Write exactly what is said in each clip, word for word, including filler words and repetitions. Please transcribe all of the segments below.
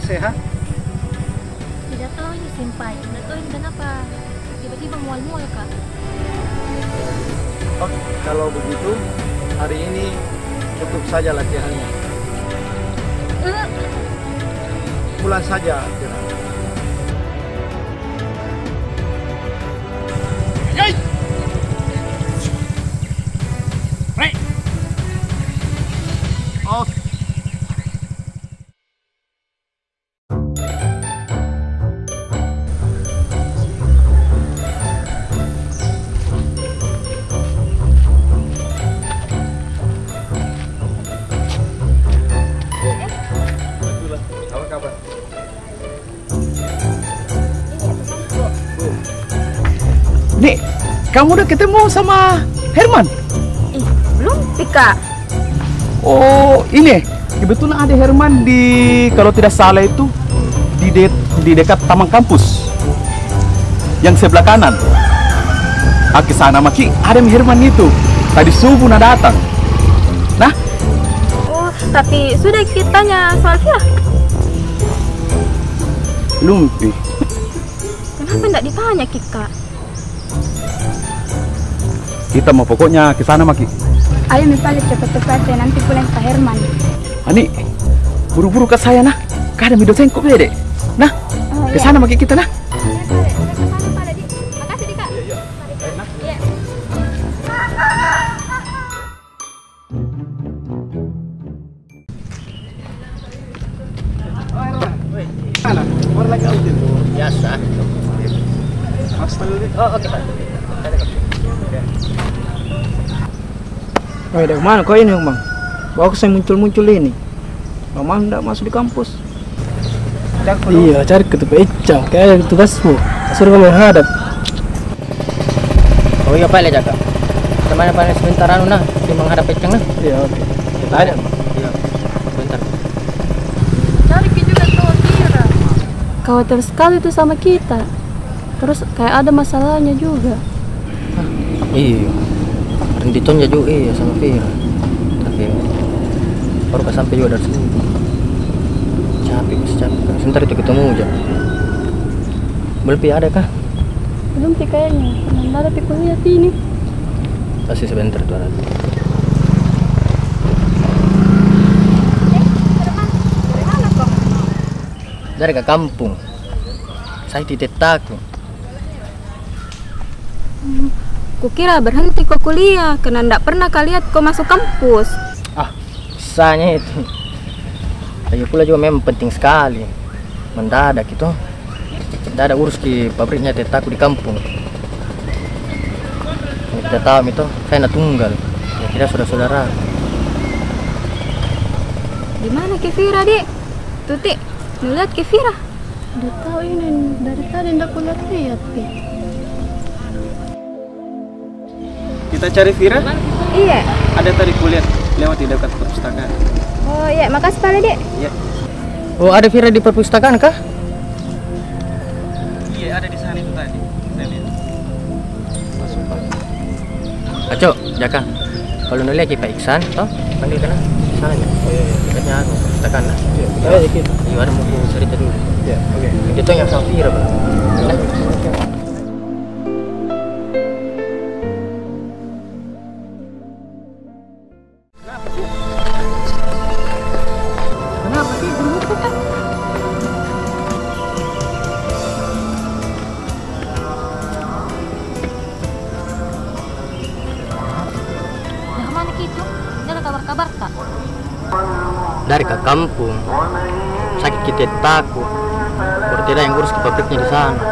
Sehat? Tidak tahu ini, Senpai. Tidak tahu ini kenapa tiba-tiba mual-mual, Kak. Oh, kalau begitu, hari ini tutup saja latihannya. Eh. Pulang saja, Kira. Yai! Rek! Oh. Apa kabar? Dek, kamu udah ketemu sama Herman? Ih, belum pi, Kak. Oh, ini. Kebetulan ada Herman di, kalau tidak salah itu, di de-, di dekat taman kampus. Yang sebelah kanan. Ah, ke sana maki, ada mi Herman itu. Tadi subuh na datang. Nah? Oh, tapi sudah ki tanya soal Vira? Belum pi. Kenapa ndak ditanya ki, Kak? Kita mau pokoknya ke sana maki. Ayo mi pale cepat-cepat, nanti pulang Pak Herman. Ani, buru-buru ka saya nah. Kada mi dosenku bede. Nah, oh, ke sana maki kita nah. Iya, pale. Ke sana pale, Dik. Makasih, Dik, Kak. Iya, iya. Iya. Biasa. Oh, oke, Pak. Weh, dari mana kau ini, Bang? Bawa saya muncul-muncul ini. Mama ndak masuk di kampus. Iya, cari ke tempat Ecang. Kayak ada tugasmu. Suruh kamu menghadap. Oh iya, Pak, le jaga. Kemana, Pak, sebentar anu nah, di menghadap Ecang nah. Iya, oke. Kita ada. Iya, sebentar. Cari ki juga tuh, Vira. Khawatir sekali tuh sama kita. Terus kayak ada masalahnya juga. Iya. Renditonja juga iya sama Vira. Tapi baru ka sampai juga dari sini. Capek, masih capek. Sebentar itu ketemu aja. Belum pi ada kah? Belum pi kayaknya. Belum ada pi kuliah ini. Pasti sebentar tuh ada. Dari ka kampung. Saya di tettaku. Hmm, kukira berhenti ko kuliah, karena ndak pernah ka lihat ko masuk kampus. Ah, bisanya itu. Lagi pula juga memang penting sekali. Mendadak itu. Mendadak urus ki pabriknya tettaku di kampung. Ini kita tahu itu, saya na tunggal. Ya, kita saudara-saudara. Di mana ki Vira, Dik? Tuti, nu lihat ki Vira? Ndak tahu ini, dari tadi ndak kulihat-lihat pi. Kita cari Vira? Iya. Ada tadi kulihat lewat di dekat perpustakaan. Oh iya, makasih pale, Dik. Iya. Oh, ada Vira di perpustakaan kah? Iya, ada di sana itu tadi. Saya lihat. Masuk, Pak. Aco, Jaka. Kalau nu lihat ki Pak Iksan, toh, panggil kena. Sana aja. Oh, iya, iya. Dekatnya anu, tekan lah. Iya, iya, iya. Iya, ada mau cerita dulu. Iya, oke. Dia tuh yang sama Vira, Pak. Nah. Kenapa sih? Kenapa sih? Buru-buru kan? Dari mana ki itu? Ndak ada kabar-kabar ka? Dari ka kampung. Sakit ki tettaku. Baru tidak yang urus ki pabriknya di sana.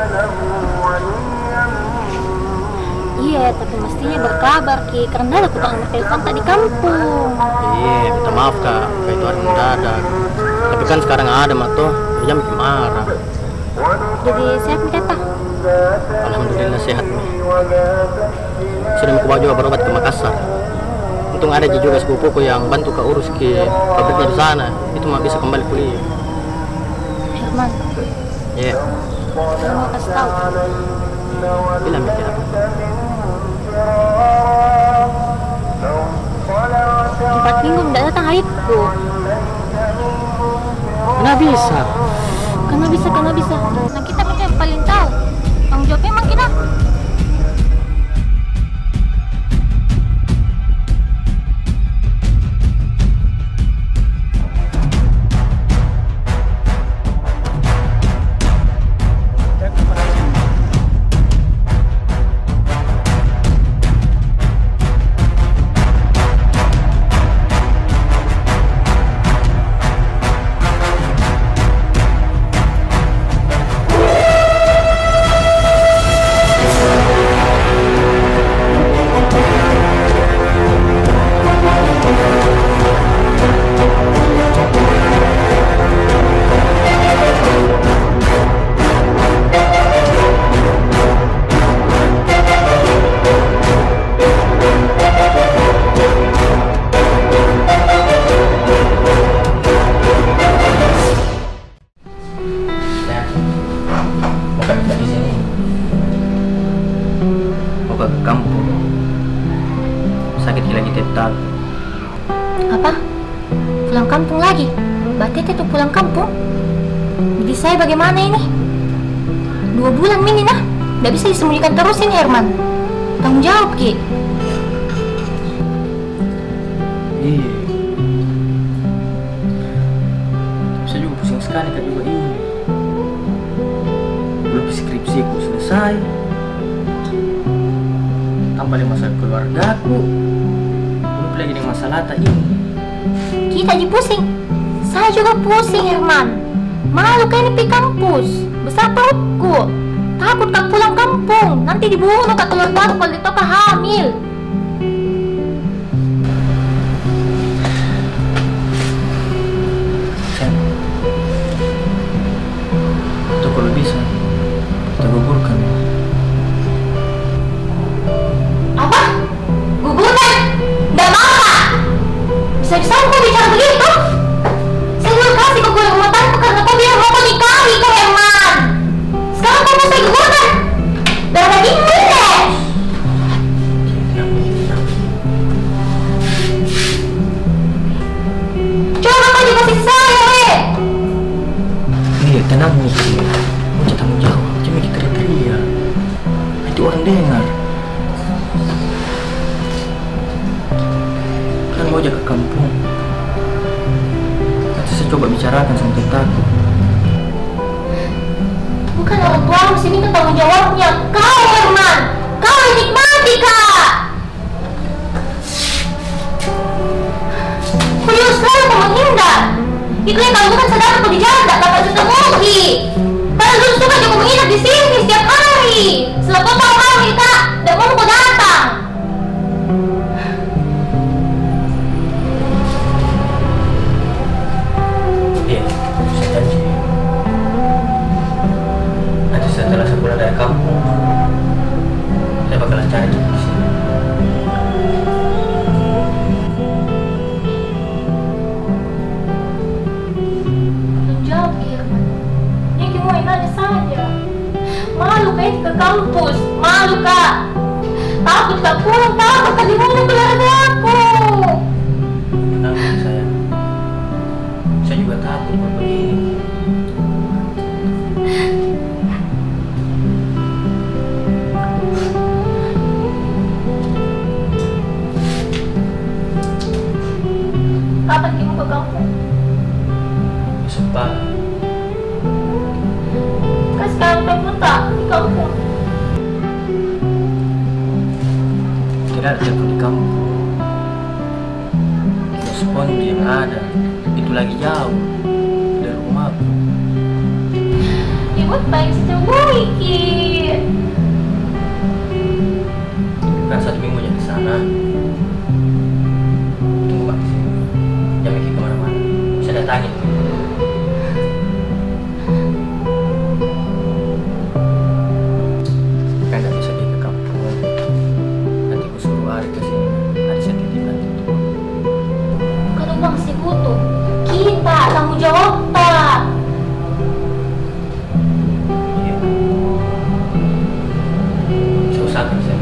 Iya, tapi mestinya berkabar ki, karena ada ku tanya nomor telepon tadi kampung. Iya, minta maaf ka, kayak itu hari mendadak. Tapi kan sekarang ada ma toh, jangan bikin marah. Jadi sehat mi kata? Alhamdulillah sehat mi. Sudah mau bawa juga berobat ke Makassar. Untung ada ji juga sepupuku yang bantu ka urus ki pabriknya di sana. Itu ma bisa kembali kuliah. Herman. Iya. Mau kasih tahu. Bilang mikir apa? Empat minggu ndak datang adikku. Kena bisa. Kena bisa, kena bisa. Nah, kita pakai paling tahu. Tanggung jawab memang kita. Mau ka di sini. Mau ka ke kampung. Sakit ki lagi tetal. Apa? Pulang kampung lagi? Batete tu pulang kampung? Jadi saya bagaimana ini? Dua bulan mi ini nah. Ndak bisa disembunyikan terus ini, Herman. Tanggung jawab ki. Iya. Saya juga pusing sekali ka juga ini. Belum skripsiku selesai. Tambah lagi masalah keluargaku. Belum lagi dengan masalah ta ini. Kita ji pusing. Saya juga pusing, Herman. Malu ka ini pi kampus. Besar perutku. Takut ka pulang kampung. Nanti dibunuh ka keluargaku kalau ditoka hamil. Sayang, itu kalau bisa, kita gugurkan. Apa? Gugurkan? Ndak mau ka. Bisa-bisa kau bicara begitu? Saya dulu kasih kau pulang rumah tangga karena kau bilang mau kau nikahi kau, Herman. Sekarang kau mau saya gugurkan? Darah dagingmu ini. Coba kau di posisi saya, weh. Iya, tenang, Niki. Mau tanggung jawab, jangan mikir teriak-teriak. Nanti orang dengar. Kan mau ja ke kampung. Nanti saya coba bicarakan sama tentaku. Bukan orang tuamu sini ke tanggung jawabnya. Kau, Herman. Kau yang nikmati ka. Kau juga selalu kau menghindar. Itu yang kalau bukan sadar kau di jalan tak bakal ketemu ki. Padahal dulu suka juga menginap di sini setiap hari. Setelah kau tahu hamil ka, ndak mau kau datang. Iya, saya janji. Nanti setelah saya pulang dari kampung, saya bakalan cari di sini. Tanggung jawab, Herman. Ini ki mau nanya saja. Malu ka itu ke kampus? Malu ka? Takut ka pulang, takut ka dibunuh keluargaku. Tenang dulu, sayang. Saya juga takut kalau begini. Kapan ki mau ke kampung? Besok pagi. Kan sekarang telepon tak di kampung. Tidak ada telepon di kampung. Respon yang ada itu lagi jauh dari rumahku. Ibu paling setuju ki. Kan satu minggu ja di sana. Tunggu ka di sini. Jangan ki kemana-mana. Saya datangi. Kan ndak bisa ki ke kampung. Nanti kusuruh Ari ke sini. Ari saya titipkan itu. Bukan uang si Kutu. Kita tanggung jawab ta. Iya. Saya usahakan saya.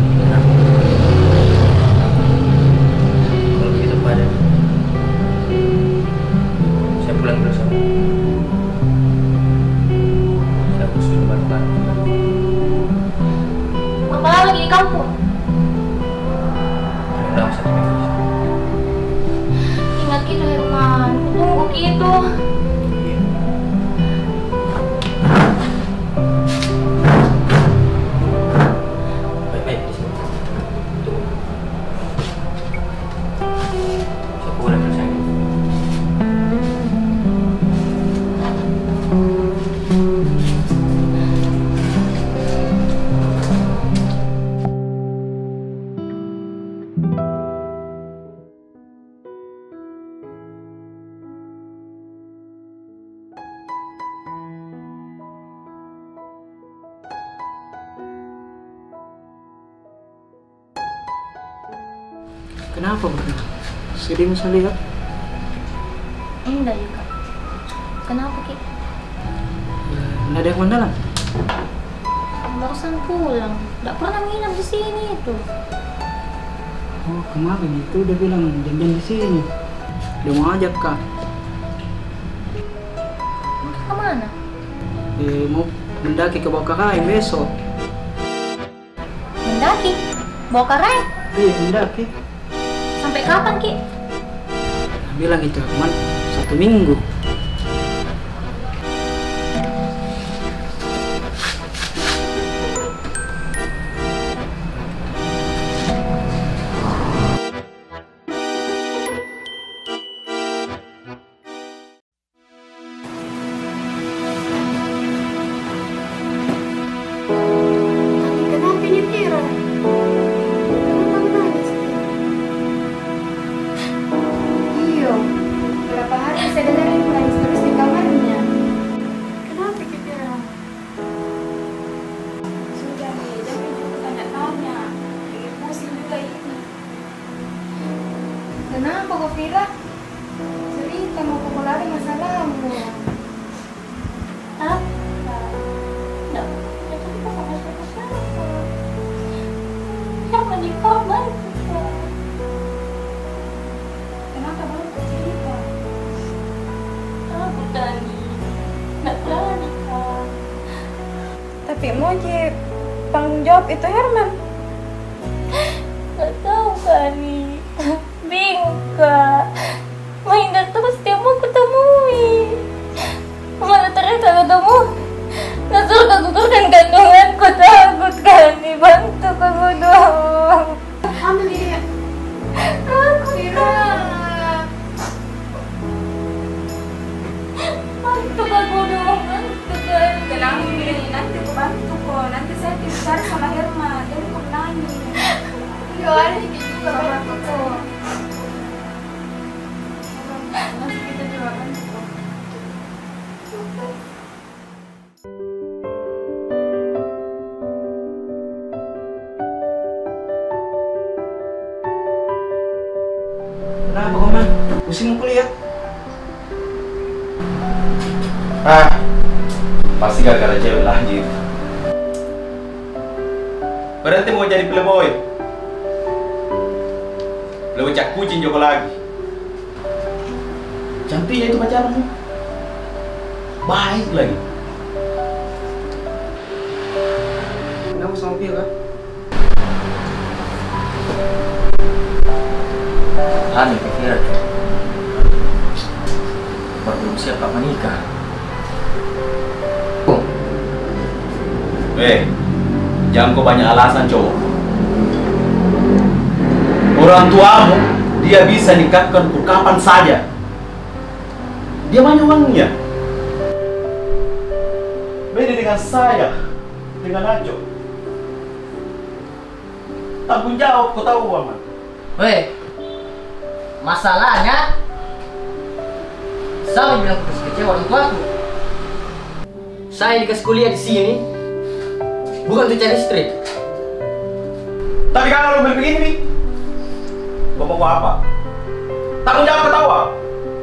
Kalau begitu pada, Apa lagi di kampung? Ingat kita, Herman. Kutunggu kita. Baik-baik di sini. Tunggu. Kenapa, Bang? Sedih masa lihat? Indah juga. Kenapa, Ki? Eh, ndak ada yang dalam? Barusan pulang. Ndak pernah nginap di sini itu. Oh, kemarin itu dia bilang janjian di sini. Dia mau ajak, Kak. Mau ke mana? Eh, mau mendaki ke Bawakaraeng besok. Mendaki? Bawakaraeng? Iya, mendaki. Sampai kapan, Ki? Bilang itu, Herman, satu minggu. Tadi kenapa ini Vira? Kenapa menangis? Iyo, berapa hari saya dengar ini menangis terus di kamarnya. Kenapa ki Vira? Sudah nih, jangan juga tanya-tanya. Bikin pusing juga ini. Kenapa ko Vira? Cerita, mau ko lari masalahmu. Apa? Ndak, ndak cerita sama siapa-siapa. Yang menikah baru cerita. Kenapa baru cerita? Takut tadi. Ndak berani, Kak. Tapi mau ji tanggung jawab itu Herman. Nggak tahu, Kak, ni. Bingung, Kak. Menghindar terus tiap mau kutemui. Malah ternyata ketemu. Nah, suruh kagugurkan kandunganku, takut, Kak, ni. Bantu kagudung. Ambil dia. Aku Kira. Bantu kagudung, bantu, Kak. Tenang, Mi. Nanti ku bantu ko. Nanti saya cari sama Herman. Jadi ku nangis. Iya, ada juga bantu ko. Nanti kita juga bantu ko. Kenapa kau, Man? Pusing kuliah. Ah, pasti gara-gara cewek lagi itu. Berhenti mau jadi playboy. Playboy cap kucing juga lagi. Cantiknya itu pacarmu. Baik lagi. Kenapa sama Vira? Aneh pikiran. Baru belum siap apa nikah. Eh, jangan kau banyak alasan, cowok. Orang tuamu, dia bisa nikahkan ku kapan saja. Dia banyak uangnya. Beda dengan saya, dengan Aco. Tanggung jawab, kau tahu, Aman. Weh, masalahnya, siapa bilang ku kasih kecewa orang tuaku? Saya dikasih kuliah di sini, bukan untuk cari istri. Tapi kalau lu begini, Mi, bapak gua apa? Tanggung jawab kau tahu, ah?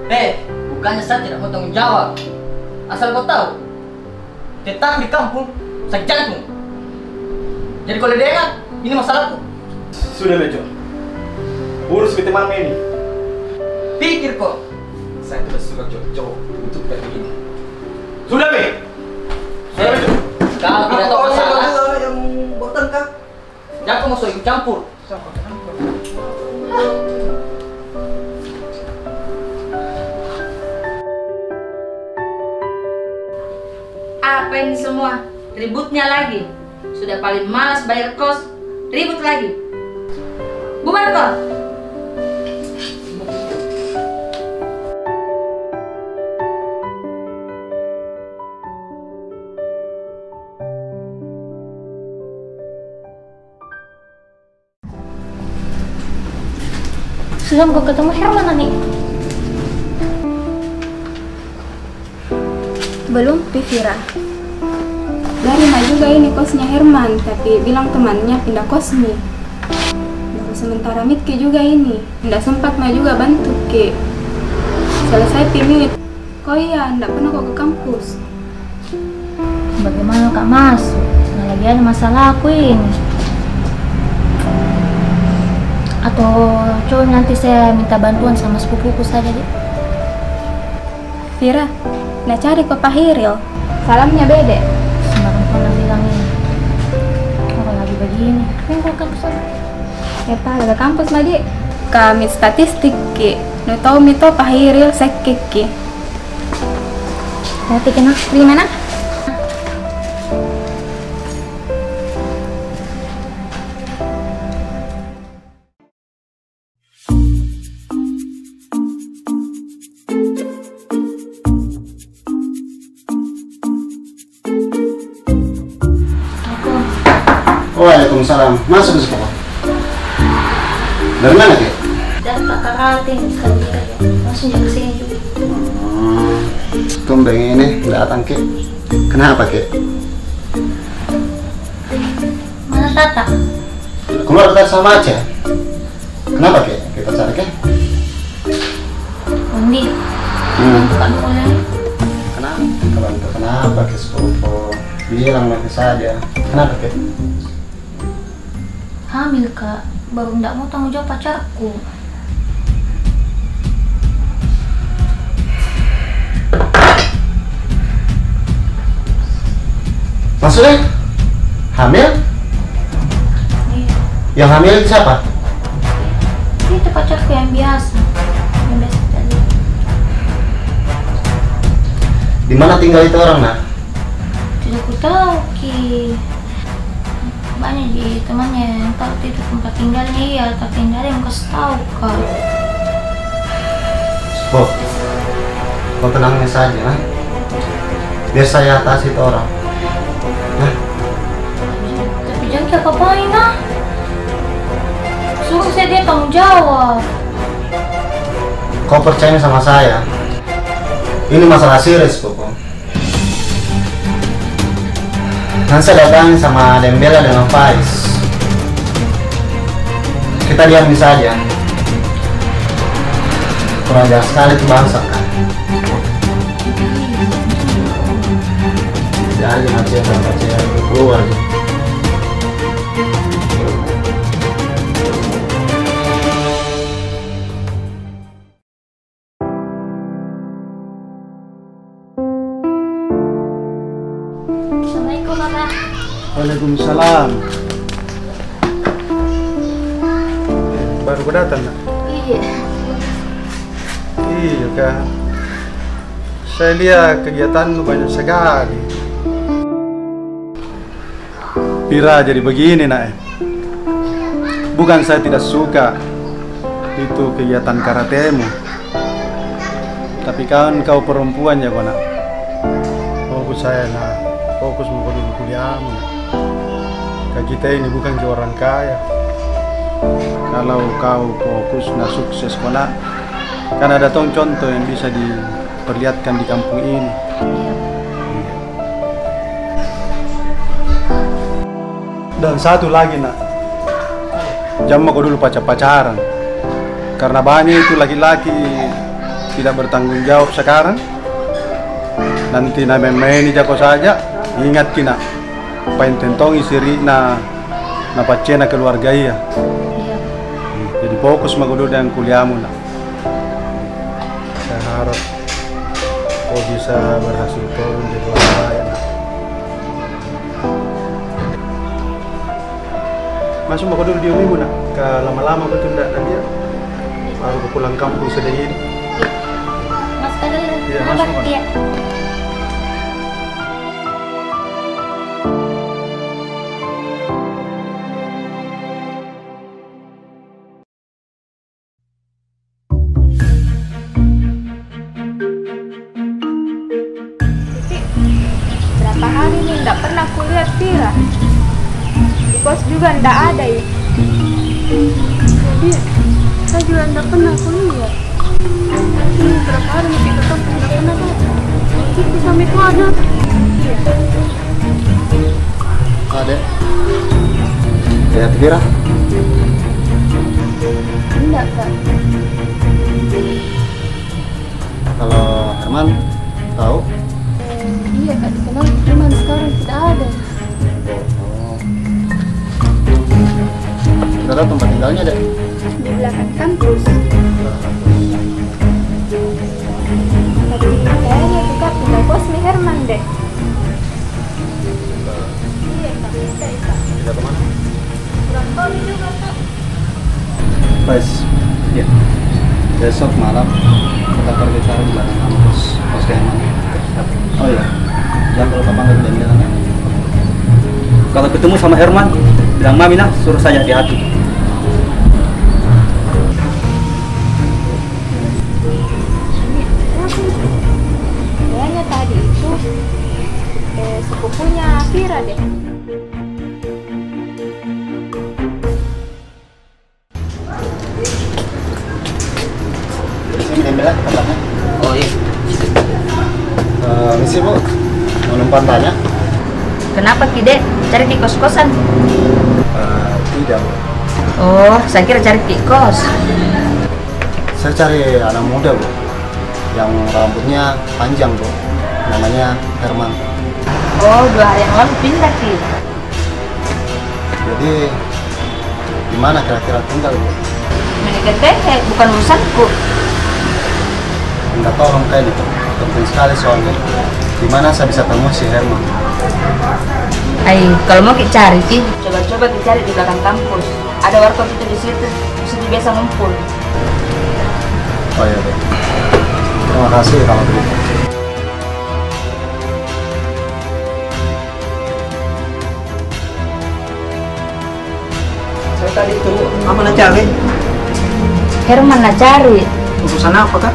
Eh, bukannya saya tidak mau tanggung jawab. Asal kau tahu, tetap di kampung, sakit jantung. Jadi kalau dia dengar, ini masalahku. Sudah, Mejo. Urus ke temanmu ini. Pikir ko. Saya tidak suka cowok-cowok bentuk kayak begini. Sudah, Be! Sudah, Be! Kau tidak tahu masalah. Yang botan kah? Jangan kau mau ikut campur. Apa ini semua? Ributnya lagi. Sudah paling malas bayar kos, ribut lagi. Bubar kau. Sudah kau ketemu Herman, Ani? Belum pi, Fira. Dari ma juga ini kosnya Herman, tapi bilang temannya pindah kos mi. Baru sementara mit ki juga ini, ndak sempat ma juga bantu ki. Selesai pi mit. Ko iya, ndak pernah ko ke kampus? Bagaimana ka masuk? Nah, lagi ada masalah aku ini. Atau coba nanti saya minta bantuan sama sepupuku saja, deh. Fira, na cari ko Pak Hiril. Salamnya bede. Sembarang pernah bilang ini. Orang lagi begini. Minggu kampus sana. Epa, ke kampus ma, Dik. Kami statistik ki. Nu tau mi to Pak Hiril sekke ki. Nanti kena terima, nah. Assalamualaikum. Waalaikumsalam. Masuk, masuk, Papa. Dari mana, Kek? Dari Pak Karate, sekali aja. Langsung ke sini juga. Hmm. Tumben ini datang, Kek. Kenapa, Kek? Mana Tata? Keluar tadi sama Aceh. Kenapa, Kek? Kita cari, Kek? Undi. Hmm. Bantu ka dulu, ya. Kenapa? Bantu kenapa, Kek Sepupu? Bilang lagi saja. Kenapa, Kek? Hamil ka, baru ndak mau tanggung jawab pacarku. Maksudnya? Hamil? Iya. Yang hamil itu siapa? Itu pacarku yang biasa. Yang biasa tadi. Di mana tinggal itu orang, Nak? Tidak ku tahu ki. Banyak ji temannya yang tahu itu tempat tinggalnya, iya, tapi ndak ada yang kasih tahu ka. Oh, kau tenangnya saja, nah. Biar saya atasi itu orang. Nah. Tapi jangan ki apa-apain, nah. Suruh saya dia tanggung jawab. Kau percaya sama saya. Ini masalah serius, Papa. Nanti saya datangi sama Dembela dengan Faiz. Kita diam saja. Kurang ajar sekali tu bangsa, kan. Jadi, macam apa, macam keluar. Assalamualaikum, Papa. Waalaikumsalam. Eh, baru ko datang, Nak? Iya. Iya kah? Saya lihat kegiatanmu banyak sekali. Pira jadi begini, Nak, eh? Bukan saya tidak suka itu kegiatan karatemu, tapi kan kau perempuan jako, Nak. Fokus saya, Nak. Fokus mako dulu kuliahmu, Nak. Ka kita ini bukan ki orang kaya. Kalau kau fokus, Nak, sukses ko, Nak, kan ada tong contoh yang bisa di perlihatkan di kampung ini. Iya. Dan satu lagi, Nak, jang mako dulu pacar-pacaran. Karena banyak itu laki-laki tidak bertanggung jawab sekarang. Nanti na main-maini jako saja, ingat ki, Nak, paling tentongi sirina, na paccena keluarga iya. Iya. Jadi fokus mako dulu dengan kuliahmu, Nak. Harap ko bisa berhasil turun jadi orang baik, nak. Masuk mako dulu di rumahmu, nak. Ka lama-lama betul ndak ada dia. Baru ko pulang kampung sedang ini. Masuk ka dulu. Iya, masuk, Mak. Iya. Tapi, berapa hari nih ndak pernah kulihat Vira. Di kos juga ndak ada, ya. Jadi, saya juga ndak pernah kulihat. Ini berapa hari nih kita tuh ndak pernah tuh. Itu sampai kau ada. Iya. Ada. Lihat Vira? Enggak, Kak. Kalau Herman, tahu? Iya, Kak, dikenal, cuman sekarang tidak ada. Oh. Sudah tahu tempat tinggalnya, Dek? Di belakang kampus. Tapi kayaknya itu, Kak, pindah kos mi Herman deh. Iya, Kak, bisa, Kak. Pindah kemana? Kurang tahu juga, Kak. Pas, ya. Besok malam kita pergi cari di belakang kampus, kos Herman. Oh iya, jangan lupa panggil dia, bilang, ya. Kalau ketemu sama Herman, bilang mami nah, suruh saja di hati. Kayaknya tadi itu, eh, sepupunya Vira deh. Sini, ambil lah kotaknya. Oh, iya. Eh, misi, Bu. Mau numpang tanya? Kenapa ki, Dek? Cari ki kos-kosan? Eh, tidak, Bu. Oh, saya kira cari ki kos. Saya cari anak muda, Bu. Yang rambutnya panjang, Bu. Namanya Herman. Oh, dua hari yang lalu pindah ki. Jadi, di mana kira-kira tinggal, Bu? Menikah teh, eh, bukan urusanku. Minta tolong kah ini, penting sekali soalnya. Di mana saya bisa temui si Herman? Ai, kalau mau ki cari ki. Coba-coba ki cari di belakang kampus. Ada warkop itu di situ, di situ biasa ngumpul. Oh iya, Bu. Terima kasih kalau begitu. Saya tadi itu, apa na cari? Herman na cari. Urusan apa kah?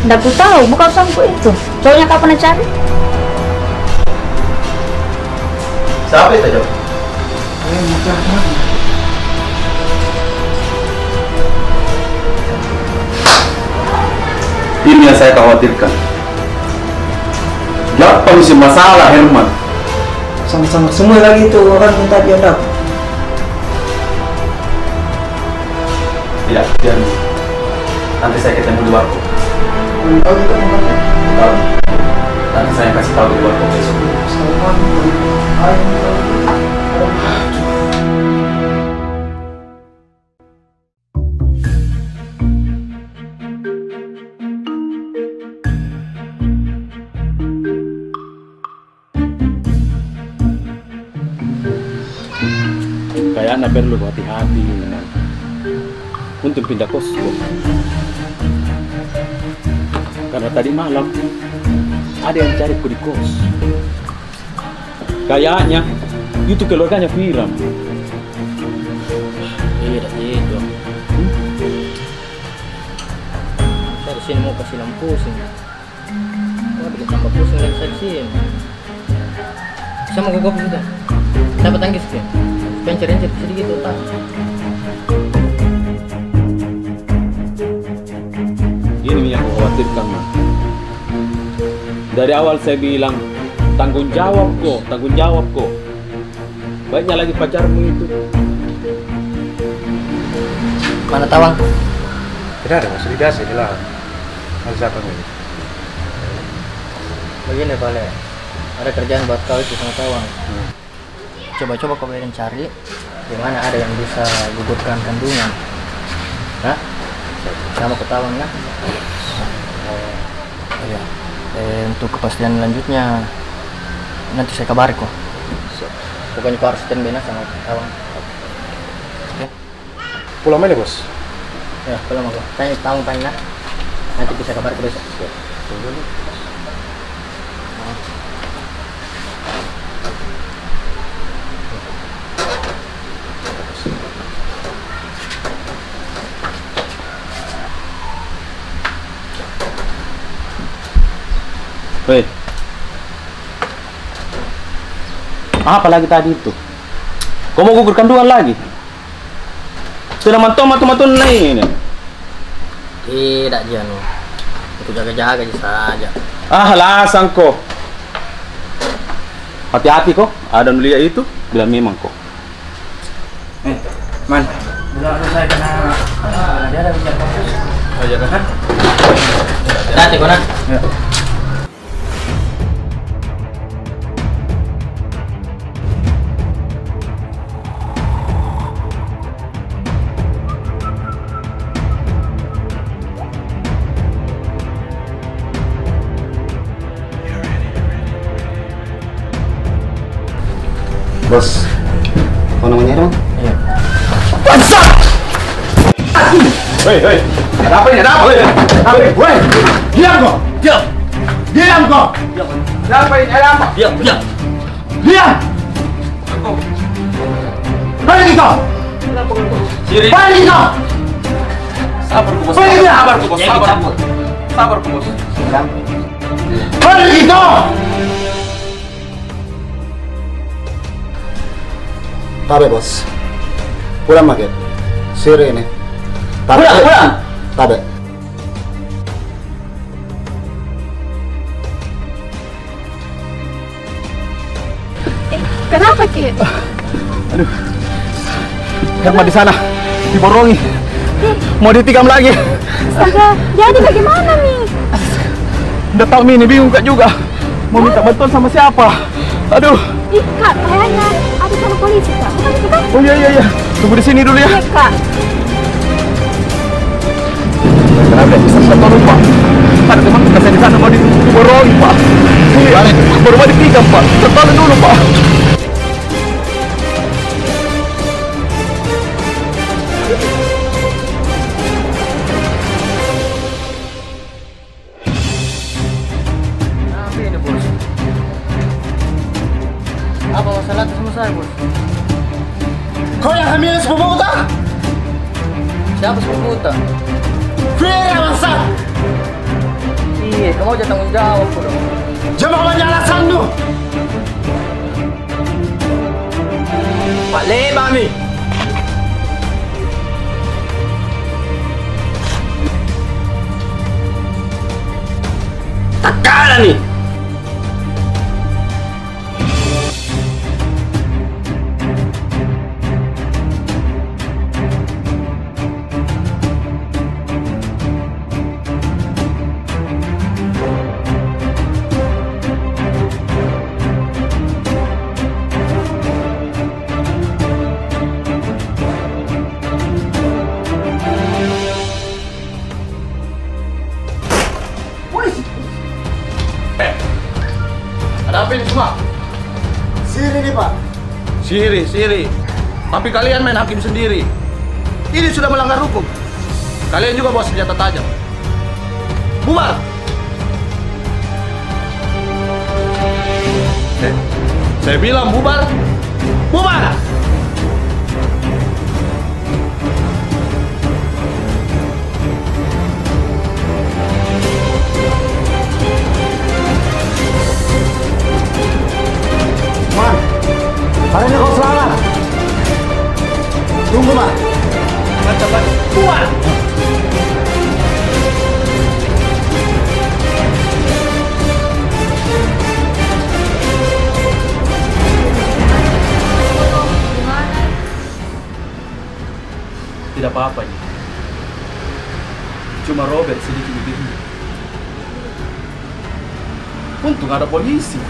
Ndak ku tahu, bukan urusanku itu. Cowoknya kah apa na cari? Siapa itu, Cok? Eh, macam mana? Ini yang saya khawatirkan. Gappang si masalah, Herman. Sama-sama semua lagi itu orang minta dia dah. Tidak, biar nanti saya ketemu di warkop. Tahu itu tempatnya? Tahu. Nanti saya kasih tahu di warkop besok. Sama. Kayaknya perlu hati-hati ini, Nang. Untung pindah kos ko. Karena tadi malam ada yang cari ko di kos. Kayaknya itu keluarganya Piram. Iya, dah itu. Hmm? Saya di sini mau kasih lampu sini. Wah, bikin tambah pusing lagi saya di sini. Saya mau ke kopi sudah. Saya bertangkis ke. Pencer-encer sedikit tuh, tak. Ini yang aku khawatirkan, Man. Dari awal saya bilang, tanggung jawab ko, tanggung jawab ko. Baiknya lagi pacarmu itu. Mana Tawang? Tidak ada, Mas. Sudah biasa, jelas. Ada siapa lagi? Begini, Pale. Ada kerjaan buat kau itu sama Tawang. Hmm. Coba-coba kau biarin cari di mana ada yang bisa gugurkan kandungan. Hah? Sama ke Tawang, ya? Oh. Ya, eh, untuk kepastian lanjutnya nanti saya kabari ko. Siap. Pokoknya ko harus standby nah sama kawan. Oke. Pulang mana, Bos? Ya, pulang ko. Tanya tamu paling nah. Nanti bisa kabari ko besok. Siap. Tunggu dulu, Bos. Hei. Apa lagi tadi itu? Kau mau gugur kandungan lagi? Sudah mantong matu-matu ini. Tidak, Jian. Aku jaga-jaga ji saja. Ah, alasan ko. Hati-hati ko, ada nulia itu, bilang memang ko. Eh, Man. Bilang aku saya kena, ah, dia ada bicara fokus. Oh, iya, kan? Hati-hati ko, nah. Ya. Bos, kau namanya Irwan? Iya. Bangsat! Hei, hei, ada apa ini? Ada apa? Hei, ada apa ini? Woi, diam kau! Diam! Diam kau! Diam. Ada apa ini? Ada apa? Diam, diam! Diam! Pergi kau! Siri. Pergi kau! Sabar ko, Bos. Pergi dia! Sabar ko, Bos. Sabar. Sabar ko, Bos. Pergi kau! Tabe, Bos. Pulang maki. Siri ini. Tabe. Pulang, pulang. Tabe. Eh, kenapa, Ki? Aduh. Herman di sana. Diborongi. Mau ditikam lagi. Astaga, jadi bagaimana, Mi? Nda tahu mi ini, bingung ka juga. Mau minta bantuan sama siapa? Aduh. Ih, Kak, kayaknya ada sama polisi, Kak. Bukan itu, Kak? Oh, iya, iya, iya. Tunggu di sini dulu, ya. Iya, Kak. Kenapa? Bisa minta tolong, Pak. Ada teman kita di sana mau diborongi, Pak. Iya. Baru mau ditikam, Pak. Minta tolong dulu, Pak. Apa ini, Bos? Apa masalah sama saya, Bos? Kau yang hamil sepupuku ta? Siapa sepupuku ta? Fira, bangsat! Iya, kamu aja tanggung jawab, dong. Jangan banyak alasan lu. Pak Lema mi. Tak kalah ni. Polisi! Eh, ada apa ini semua? Sihir ini, Pak. Sihir, sihir. Tapi kalian main hakim sendiri. Ini sudah melanggar hukum. Kalian juga bawa senjata tajam. Bubar! Eh, saya bilang bubar! Bubar! Man, hari ini kau selamat. Tunggu, Man. Mantap, Man. Keluar! Tidak apa-apa ji. Cuma robek sedikit bibirnya. Untung ada polisi.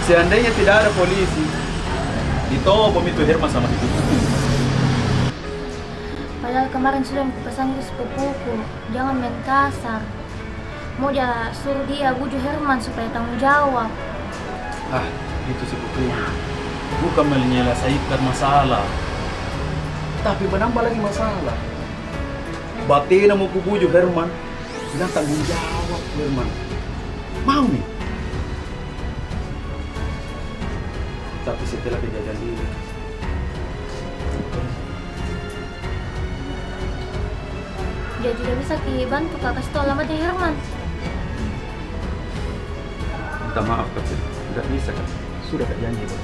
Seandainya tidak ada polisi, ditobom itu Herman sama itu. Padahal kemarin sudah kupesan ke sepupuku, jangan main kasar. Mau ja suruh dia bujuk Herman supaya tanggung jawab. Ah, itu si Putri. Bukan menyelesaikan masalah, tapi menambah lagi masalah. Batena mau ku bujuk Herman, bilang tanggung jawab Herman. Mau mi? Tapi setelah kejadian ini, jadi tidak bisa ki bantu ka kasih tau alamatnya Herman. Minta maaf, Kak. Tidak bisa, Kak. Sudah, Kak, janji, Kak.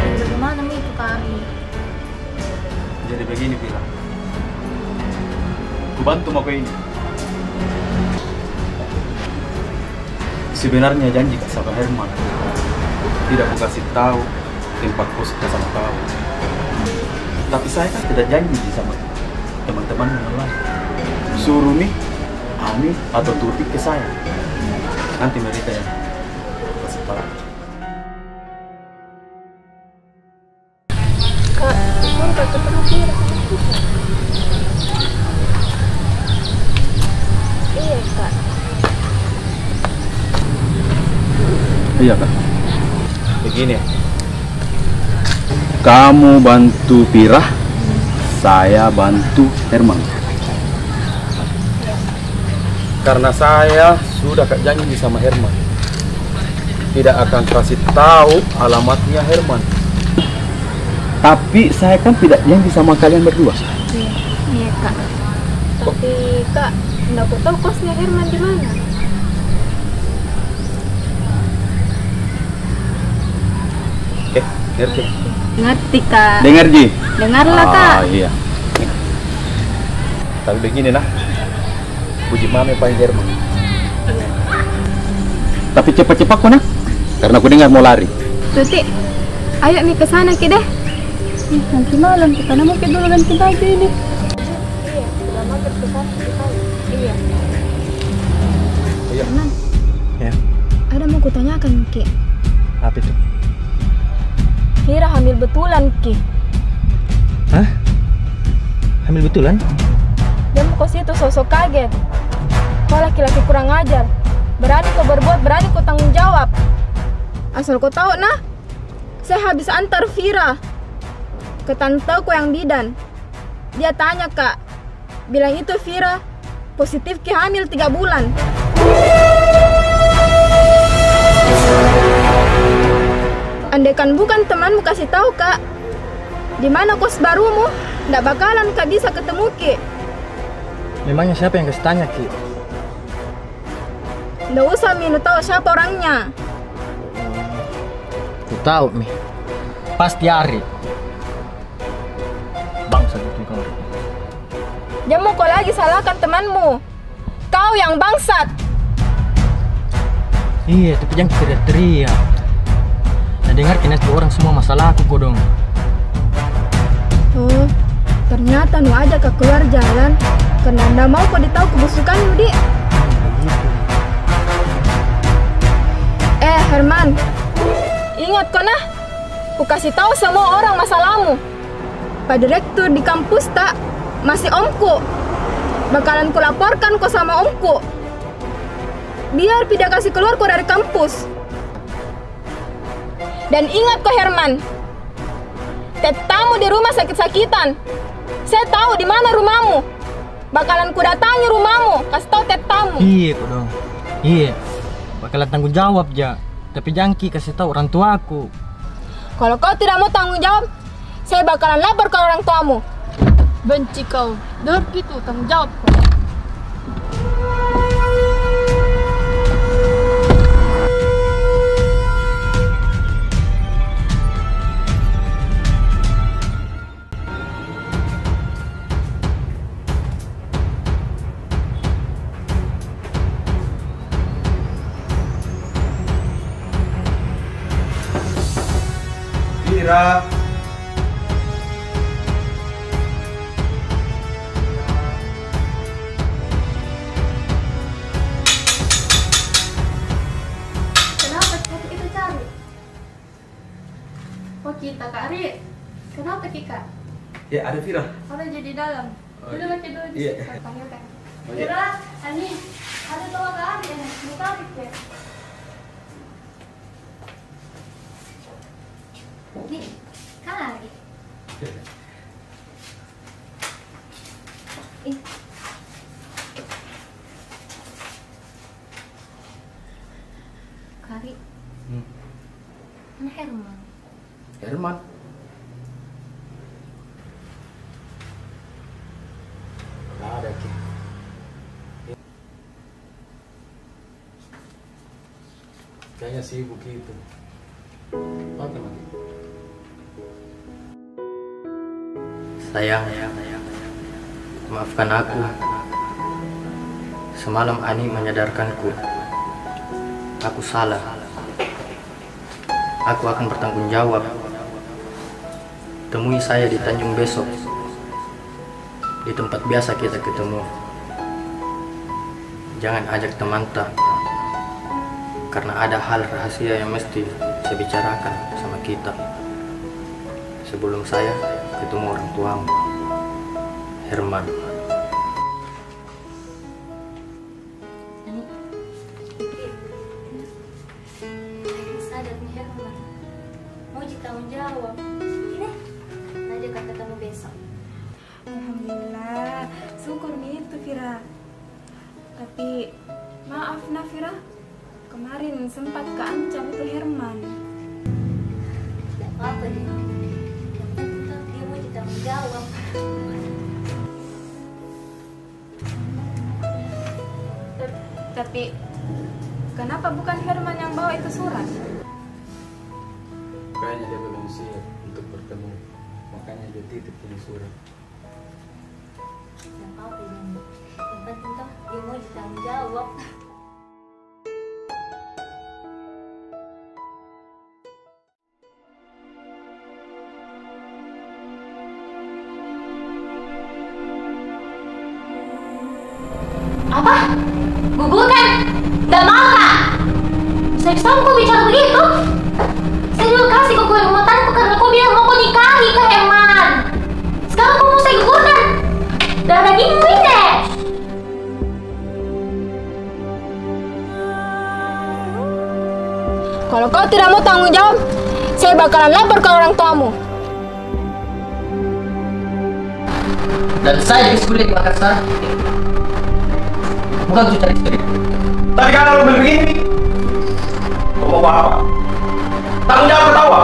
Jadi bagaimana mi itu, Kak Ari? Jadi begini, Pira. Ku bantu mako ini. Sebenarnya janji ka sama Herman, tidak ku kasih tahu tempat kos ka sama kau. Tapi saya kan tidak janji sama teman-teman yang lain. Suruh mi Ani atau Tuti ke saya. Nanti mereka yang kasih tahu. Kak, mau Kak ketemu Pira sama kita? Iya, Kak. Iya, Kak. Begini. Kamu bantu Pira, saya bantu Herman. Karena saya sudah ka janji sama Herman, tidak akan kasih tahu alamatnya Herman. Tapi saya kan tidak janji sama kalian berdua. Iya, iya, Kak. Tapi, Kak, ndak ku tahu kosnya Herman di mana. Eh, ngerti? Ngerti, Kak. Dengar ji? Dengarlah, Kak. Ah, iya. Tapi begini, nah. Puji mami paling Herman. Tapi cepat-cepat ko, nah. Karena ku dengar mau lari. Tuti, ayo mi ke sana ki deh. Ih, nanti malam kita nemu ki dulu ganti baju ini. Iya, sudah mager kita, kita. Iya. Iya. Herman. Ya. Ada mau kutanyakan ki. Apa itu? Pira hamil betulan ki. Hah? Hamil betulan? Jangan ko situ sosok kaget. Ko laki-laki kurang ajar. Berani ko berbuat, berani ko tanggung jawab. Asal ko tahu, nah. Saya habis antar Pira ke tanteku yang bidan. Dia tanya, Kak. Bilang itu Pira positif ki hamil tiga bulan. Andaikan bukan temanmu kasih tahu, Kak, di mana kos barumu, ndak bakalan ka bisa ketemu ki. Memangnya siapa yang kasih tanya ki? Ndak usah mi nu tahu siapa orangnya. Ku tahu mi. Pasti Ari. Bangsat itu kau. Jangan mau kau lagi salahkan temanmu. Kau yang bangsat. Iya, tapi jangan teriak-teriak. Nah, dengar ki nanti orang semua masalahku kodong. Oh, ternyata nu ajak ka keluar jalan karena ndak mau ko ditahu kebusukanmu, di. Eh, Herman. Ingat ko, nah. Ku kasih tahu semua orang masalahmu. Pa direktur di kampus ta, masih omku. Bakalan ku laporkan ko sama omku. Biar pi dia kasih keluar ko dari kampus. Dan ingat ko, Herman. Tettamu di rumah sakit-sakitan. Saya tahu di mana rumahmu. Bakalan ku datangi rumahmu, kasih tahu tettamu. Iya, kodong. Iya. Bakalan tanggung jawab ja. Tapi jangan ki kasih tahu orang tuaku. Kalau kau tidak mau tanggung jawab, saya bakalan lapor ke orang tuamu. Benci kau. Dengar ki tu, tanggung jawab kau. Pira. Kenapa Oh, kita, Kak Ri. Kenapa ki, Kak? Ya, ada Vira. Ada jadi dalam. Oh, dulu iya. Lagi dulu di situ, panggilkan. Oh, iya. Vira, Ani, ada tawa Kak Ri, Ani. Mau tarik ya? Nih, Kak Ri. Ih. Kak Ri. Hmm. Mana Herman? Herman? Nggak ada ki. Kayaknya sibuk itu. Oke, Mati. Sayang, maafkan aku. Semalam Ani menyadarkanku. Aku salah. Aku akan bertanggung jawab. Temui saya di Tanjung besok, di tempat biasa kita ketemu. Jangan ajak temanta, karena ada hal rahasia yang mesti saya bicarakan sama kita sebelum saya ketemu orang tuamu. Herman. Ani, pikir. Akhirnya sadar nih Herman. Mau ji tanggung jawab. Ini, ngajak ka ketemu besok. Alhamdulillah, syukur mi itu, Vira. Tapi, maaf nah, Vira. Kemarin sempat ka ancam itu Herman. Tidak apa-apa deh. Yang penting kan dia mau ji tanggung jawab. Tapi, kenapa bukan Herman yang bawa itu surat? Kayaknya dia belum siap untuk bertemu, makanya dia titip ini surat. Yang apa ini? Yang penting toh, dia mau ji tanggung jawab. Apa? Gugurkan? Nggak mau kah? Bisa-bisa kau bicara begitu? Saya juga kasih kau keluar rumah tangga karena kau bilang mau kau nikahi ke Herman. Sekarang kau mau saya gugurkan? Darah dagingmu ini. Kalau kau tidak mau tanggung jawab, saya bakalan lapor ke orang tuamu. Dan saya jadi sekolah di Makassar bukan untuk cari istri. Tapi kalau lu begini, kau mau apa? Tanggung jawab ketawa.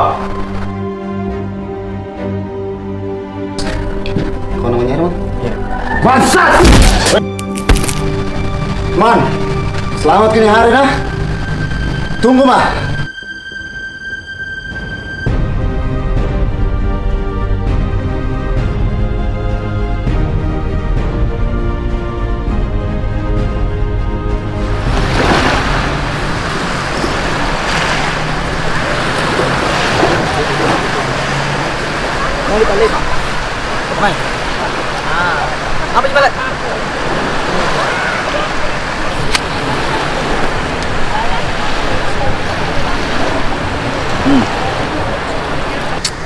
Kau namanya Herman? Iya. Bangsat! Man, selamat kini hari, nah. Tunggu, mah. Mau dibalik? Kemana? Ah, apa dibalik? Hmm.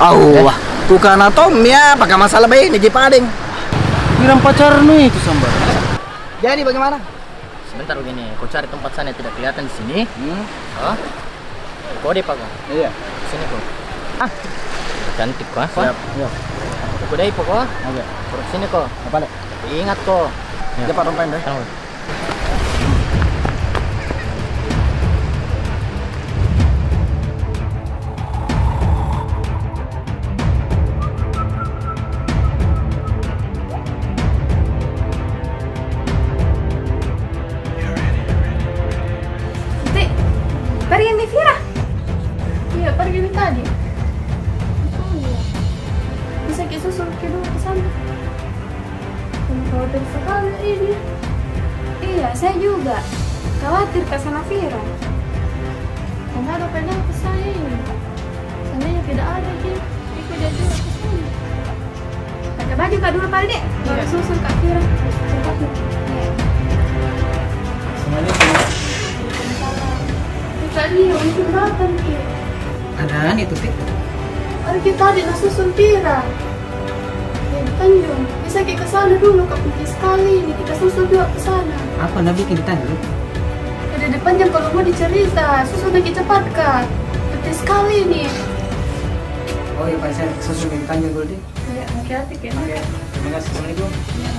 Au, eh? Tukang atom ya, pakai masalah baik, ni ji padeng. Bilang pacarnu itu, Sambar. Jadi bagaimana? Sebentar begini, kau cari tempat sana yang tidak kelihatan di sini. Hmm. Oh. Kau deh, Pak. Iya. Sini kau. Ah. Cantik kau, ah. Siap. Iya. Kau deh, Pak. Oke. Terus sini kau. Apa, Lek? Ingat kau. Iya. Cepat rompain deh. Tahu. Nanti pergi mi Vira. Iya, pergi mi tadi. Oh, iya. Bisa ki susul ki dulu ke sana. Khawatir sekali ini. Iya, saya juga khawatir ka sama Vira. Karena ada penyakit saya ini. Seandainya tidak ada ki, ikut dia juga ke sana. Pakai baju ka dulu, Pak, Dek. Iya. Baru susul Kak Vira. Cepat, Dek. Iya. Assalamualaikum. Waalaikumsalam. Kak Ria, untung datang ki. Ada Ani tuh, Pi. Ada kita tadi nasusul Pira. Eh, Tanjung, bisa ki ke sana dulu, Kak, penting sekali ini. Kita susul juga ke sana. Apa na bikin di Tanjung? Ada depannya kalau mau dicerita, susul lagi cepat, Kak. Penting sekali ini. Oh iya, Pak, saya susul ke Tanjung dulu deh. Iya, hati-hati, Kak. Oke, terima kasih. Assalamualaikum. Iya.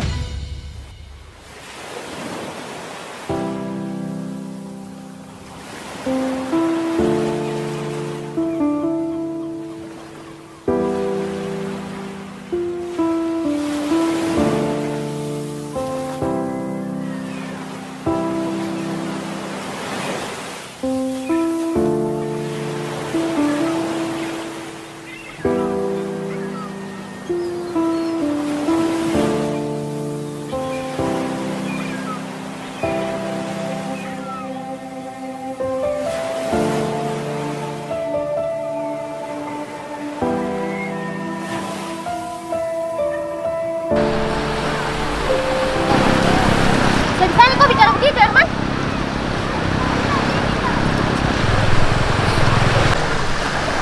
Bisa-bisanya kau bicara begitu, Herman?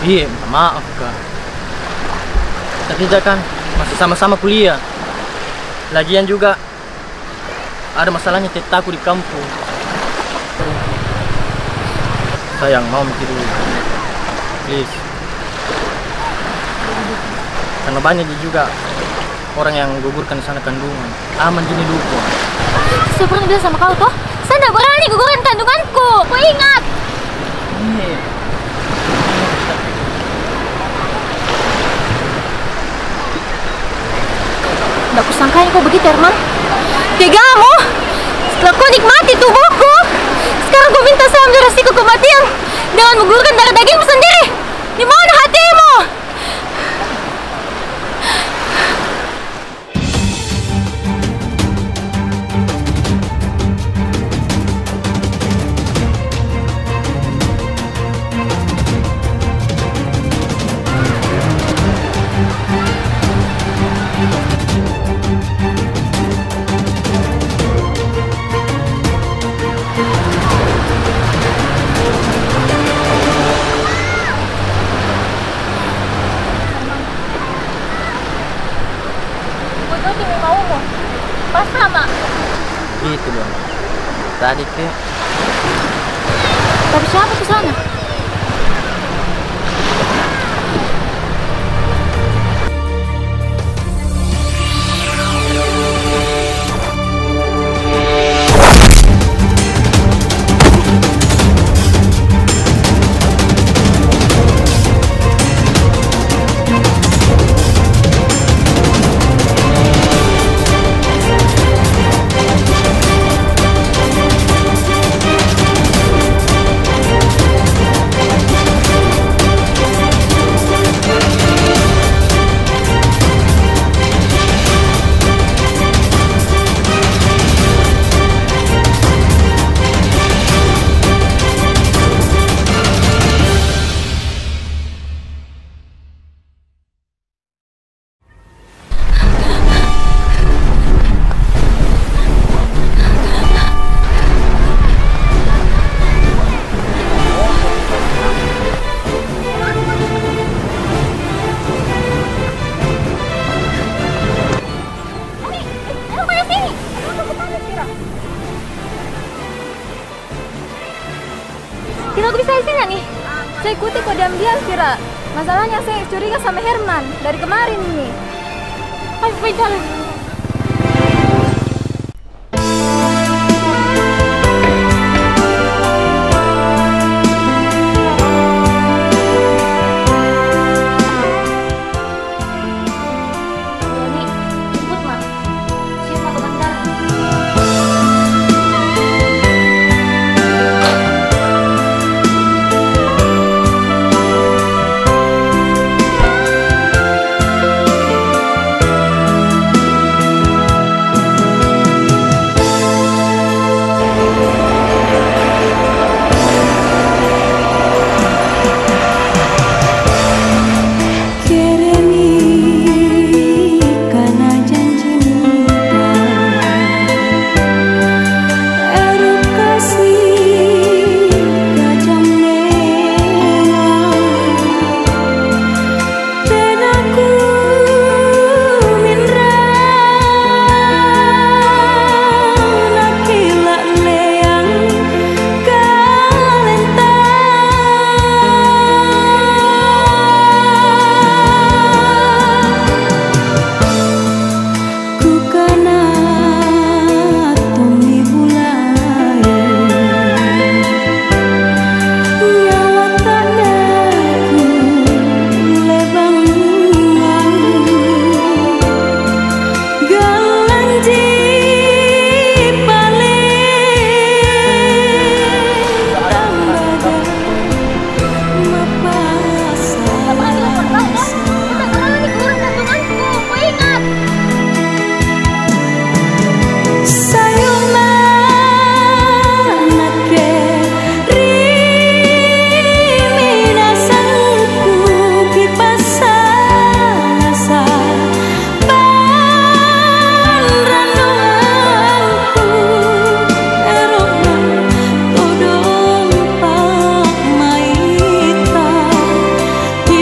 Iya, minta maaf, Kak. Tapi kita kan masih sama-sama kuliah. Lagian juga, ada masalahnya tetaku di kampung. Sayang, mau mikir dulu. Please. Karena banyak juga orang yang gugurkan di sana kandungan. Aman ji ini dukung. Saya pernah bilang sama kau, toh? Saya ndak berani gugurkan kandunganku. Kau ingat? Iya. Ndak kusangkanya kau begitu, Herman. Tegamu. Setelah kau nikmati tubuhku, sekarang kau minta saya ambil resiko kematian dengan menggugurkan darah dagingmu sendiri. Di mana hatimu? Bodoh ki memang umur. Pasrah, Mak. Begitu dong. Tadi ke. Tapi siapa ke sana? Kenapa bisa di sini, Ni? Saya ikuti kau diam-diam, Sira. Masalahnya saya curiga sama Herman dari kemarin ini. Ayo, pergi jalan. Doni, jemput, Mak. Siap mau ke bandara.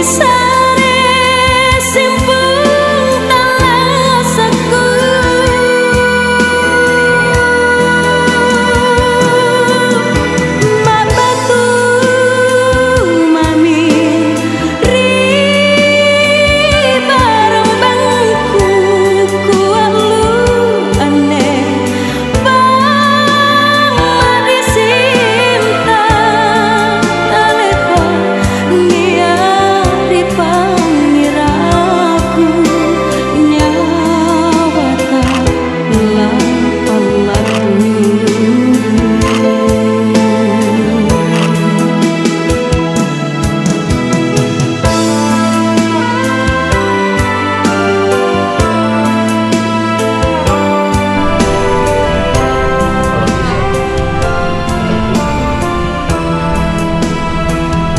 Sare simpung talasaku, mabatu mami ri barambangku, kualu ane. Bang mari sinta, talepa nia ri pangiraku, nyawa ta la palladu.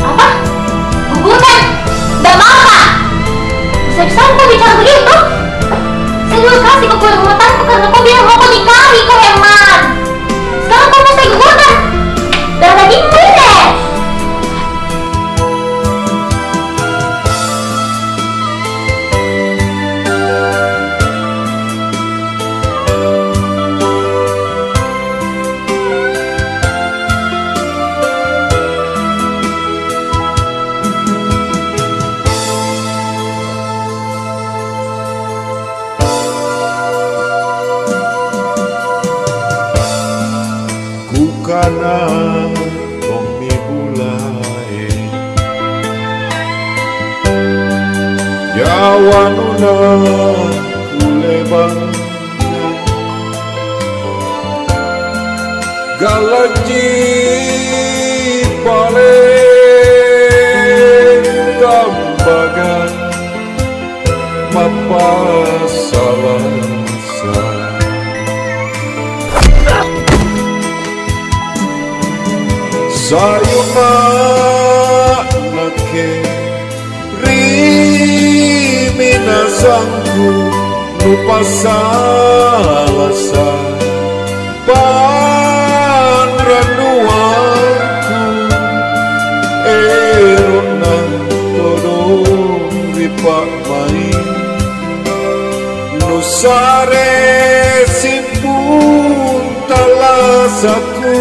Apa? Gugurkan? Ndak mau ka. Bisa-bisa kau bicara begitu? Saya juga kasih kau pulang rumah tangga karena kau bilang mau kau nikahi, kau hemat. Sekarang kau mau saya gugurkan? Darah dagingmu ini. Kukana tong mi bulae, nyawa nu na kulebang. Galanji pale tambaga mapasala sa. Sayuma nake ri minasangku nu pasala sa. Panranuangku, ero na todong ri pa'mai. Nu sare simpung talasaku.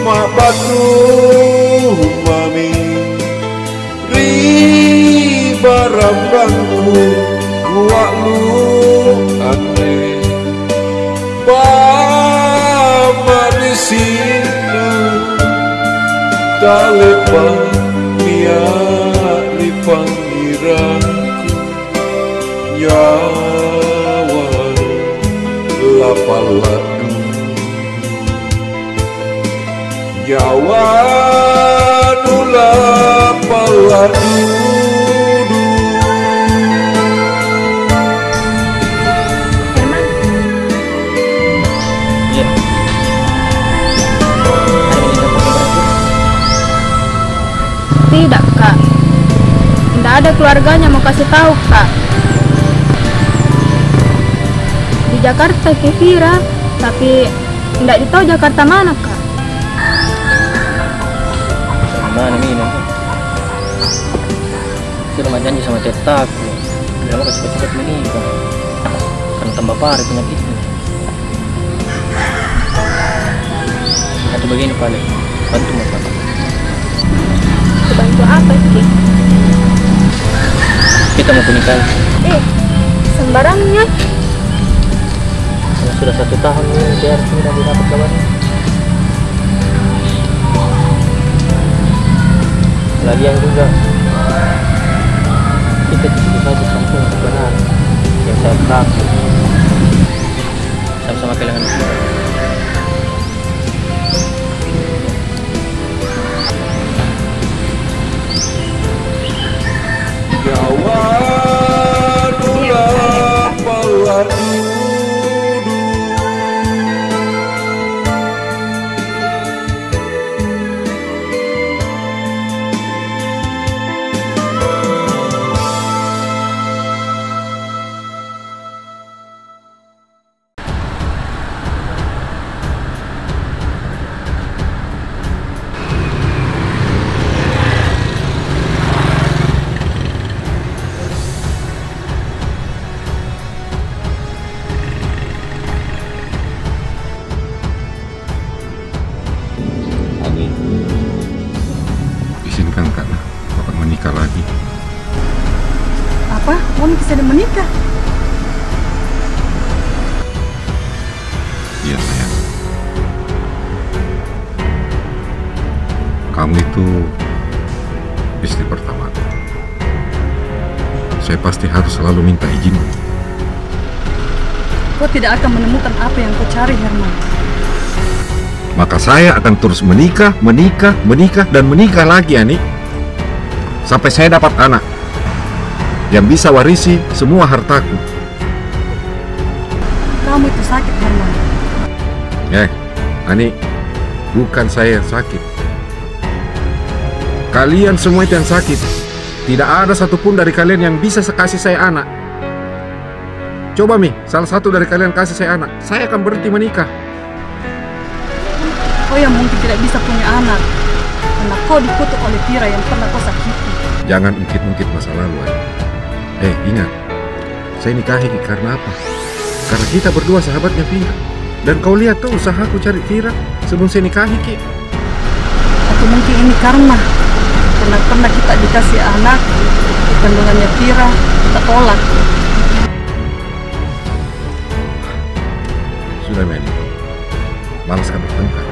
Mabatu mami ri barambangku, kualu ane. Bama di sini, talepa nia ri pangirangku, nyawa la palladu. Nyawa nu la palladu. Herman. Iya. Ada yang mau pakai berapa? Tidak, Kak. Ndak ada keluarganya mau kasih tahu, Kak. Di Jakarta ki Vira, tapi ndak ditahu Jakarta mana, Kak. Dari mana mi, Nong? Sudah ma janji sama tetaku, bilang mako cepat-cepat menikah, karena tambah parah penyakitnya. Atau begini pale, bantu mako. Bantu apa ki? Kita mau nikah. Eh, sembarangnya. Karena sudah satu tahun ini, biar tidak didapat kabarnya. Lagian juga, kita di situ saja sampai benar yang saya tahu. Sama-sama kehilangan musibah. Nyawa nu la palladu. Menikah lagi. Apa? Mami bisa menikah? Iya, sayang. Kamu itu istri pertamaku. Saya pasti harus selalu minta izin. Kau tidak akan menemukan apa yang kau cari, Herman. Maka saya akan terus menikah, menikah, menikah, dan menikah lagi, Ani. Sampai saya dapat anak yang bisa warisi semua hartaku. Kamu itu sakit, Herman. Eh, Ani, bukan saya yang sakit. Kalian semua itu yang sakit. Tidak ada satupun dari kalian yang bisa kasih saya anak. Coba mi, salah satu dari kalian kasih saya anak, saya akan berhenti menikah. Kau yang mungkin tidak bisa punya anak karena kau dikutuk oleh Vira yang pernah kau sakiti. Jangan ungkit-ungkit masa lalu, Ani. Eh, ingat, saya nikahi ki karena apa? Karena kita berdua sahabatnya Vira. Dan kau lihat tuh usahaku cari Vira sebelum saya nikahi ki. Atau mungkin ini karma, karena pernah kita dikasih anak di kandungannya Vira, kita tolak. Sudah, Meli. Malas kami bertengkar.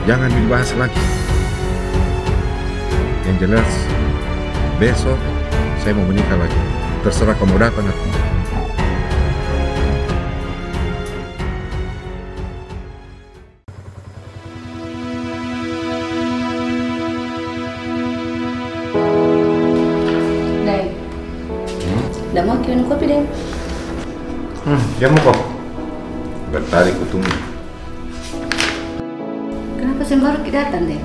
Jangan dibahas lagi. Yang jelas, besok saya mau menikah lagi. Terserah kamu datang atau enggak. Dai. Hmm? Dah mau ki minum kopi, Dai? Hmm, jamu ko. Dari tadi kutunggu. Kenapa seng baru ki datang, Dai?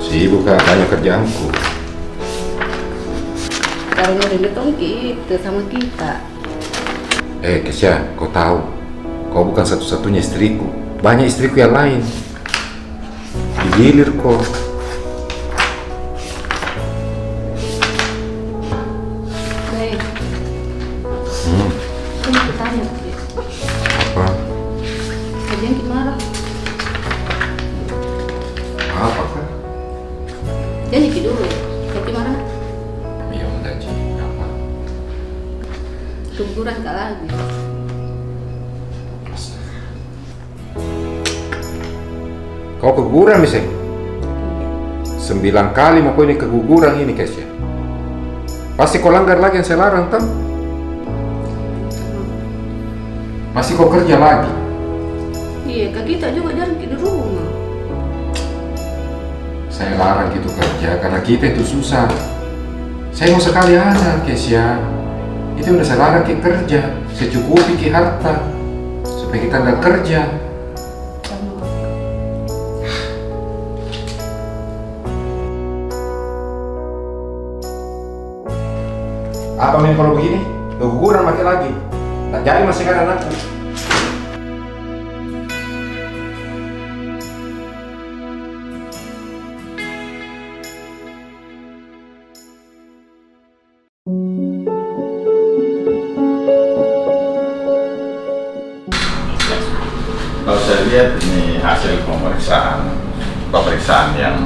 Sibuk, Kak, banyak kerjaanku. Karena rindu tong ki itu sama kita. Eh, Kesya, kau tahu, kau bukan satu-satunya istriku. Banyak istriku yang lain. Digilir kau. Baik. Hmm. Ini pertanyaan, Cik. Apa? Kerjaan ki marah. Apa, Kak? Janji ki dulu, tapi marah. Iya, udah, Cik. Apa? Keguguran ka lagi. Kau keguguran, Mise? Sembilan kali mako ini keguguran ini, Kesya. Pasti kau langgar lagi yang saya larang, toh? Pasti kau kerja lagi. Iya, ka kita juga jarang ki di rumah. Saya larang ki itu kerja karena kita itu susah. Saya mau sekali aja, Kesya. Itu udah saya larang ki kerja, saya cukupi ki harta supaya kita ndak kerja. Apa mi kalau begini? Keguguran maki lagi. Tak jadi masih ada anakku. Kalau saya lihat ini hasil pemeriksaan, pemeriksaan yang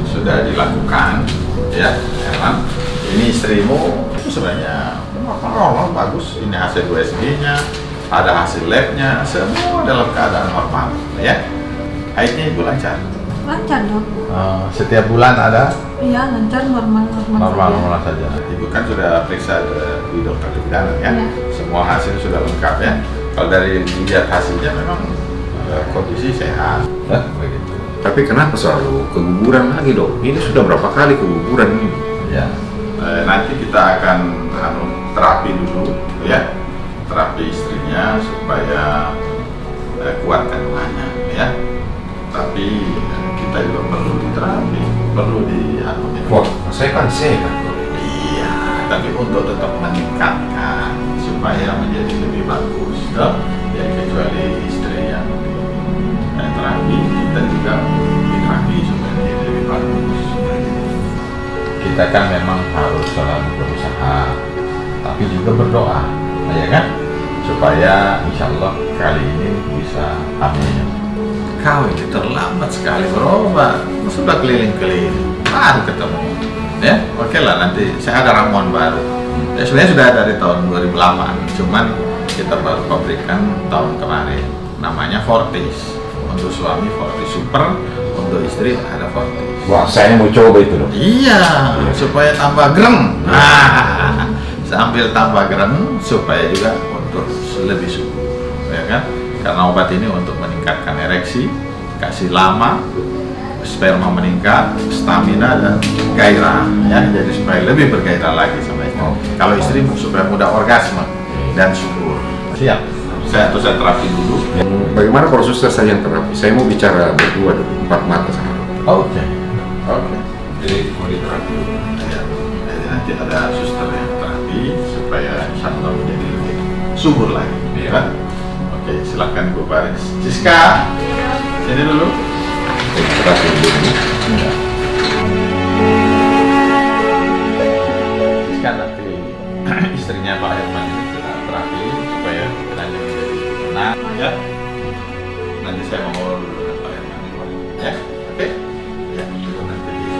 sudah dilakukan, ya, Herman, ini istrimu itu sebenarnya normal, bagus. Ini hasil U S G-nya, ada hasil labnya, semua dalam keadaan normal, ya. Haidnya ibu lancar? Lancar dong. Eh, setiap bulan ada? Iya, lancar, normal, normal saja. Normal, normal saja. Ibu kan sudah periksa di dokter kebidanan, ya? Iya. Semua hasil sudah lengkap, ya? Kalau dari dilihat hasilnya memang, eh, kondisi sehat. Hah? Begitu. Tapi kenapa selalu keguguran lagi, Dok? Ini sudah berapa kali keguguran ini? Ya. Eh, nanti kita akan, anu, terapi dulu, ya. Terapi istrinya supaya, eh, kuat kandungannya, ya. Tapi, eh, kita juga perlu diterapi, perlu di, anu, ini. Wah, saya kan sehat, Dok. Iya, tapi untuk tetap meningkatkan supaya menjadi lebih bagus, toh. Jadi kecuali istri yang di, eh, terapi, kita juga diterapi supaya menjadi lebih bagus. Kita kan memang harus selalu berusaha, tapi juga berdoa, ya kan? Supaya insya Allah kali ini bisa hamil. Kau ini terlambat sekali berobat. Sudah keliling-keliling. Baru ketemu. Ya, oke lah, nanti saya ada ramuan baru. Ya, sebenarnya sudah ada dari tahun dua ribu delapan, cuman kita baru pabrikan tahun kemarin. Namanya Fortis. Untuk suami Fortis Super, untuk istri ada Fortis. Wah, saya mau coba itu dong. Iya, iya, supaya tambah gerem. Iya. Nah, sambil tambah gerem, supaya juga untuk lebih subur, ya kan? Karena obat ini untuk meningkatkan ereksi, kasih lama, sperma meningkat, stamina dan gairah, ya, jadi supaya lebih bergairah lagi sama istri. Oh. Kalau istri supaya mudah orgasme dan subur. Siap. Saya, atau saya terapi dulu. Hmm, bagaimana kalau suster saja yang terapi? Saya mau bicara berdua dulu, empat mata sama dokter. Oke. Oke. Jadi, mau diterapi dulu. Ya. Jadi, nanti ada suster yang terapi supaya insya Allah menjadi lebih subur lagi. Iya. Ya. Oke, silakan Ibu Faris. Siska, sini dulu. Oke, kita tunggu dulu. Iya. Siska nanti istrinya Pak Herman ini kita terapi supaya pikirannya menjadi tenang, ya. Nanti saya mau ngobrol dulu dengan Pak Herman di luar, ya. Oke? Ya, itu nanti di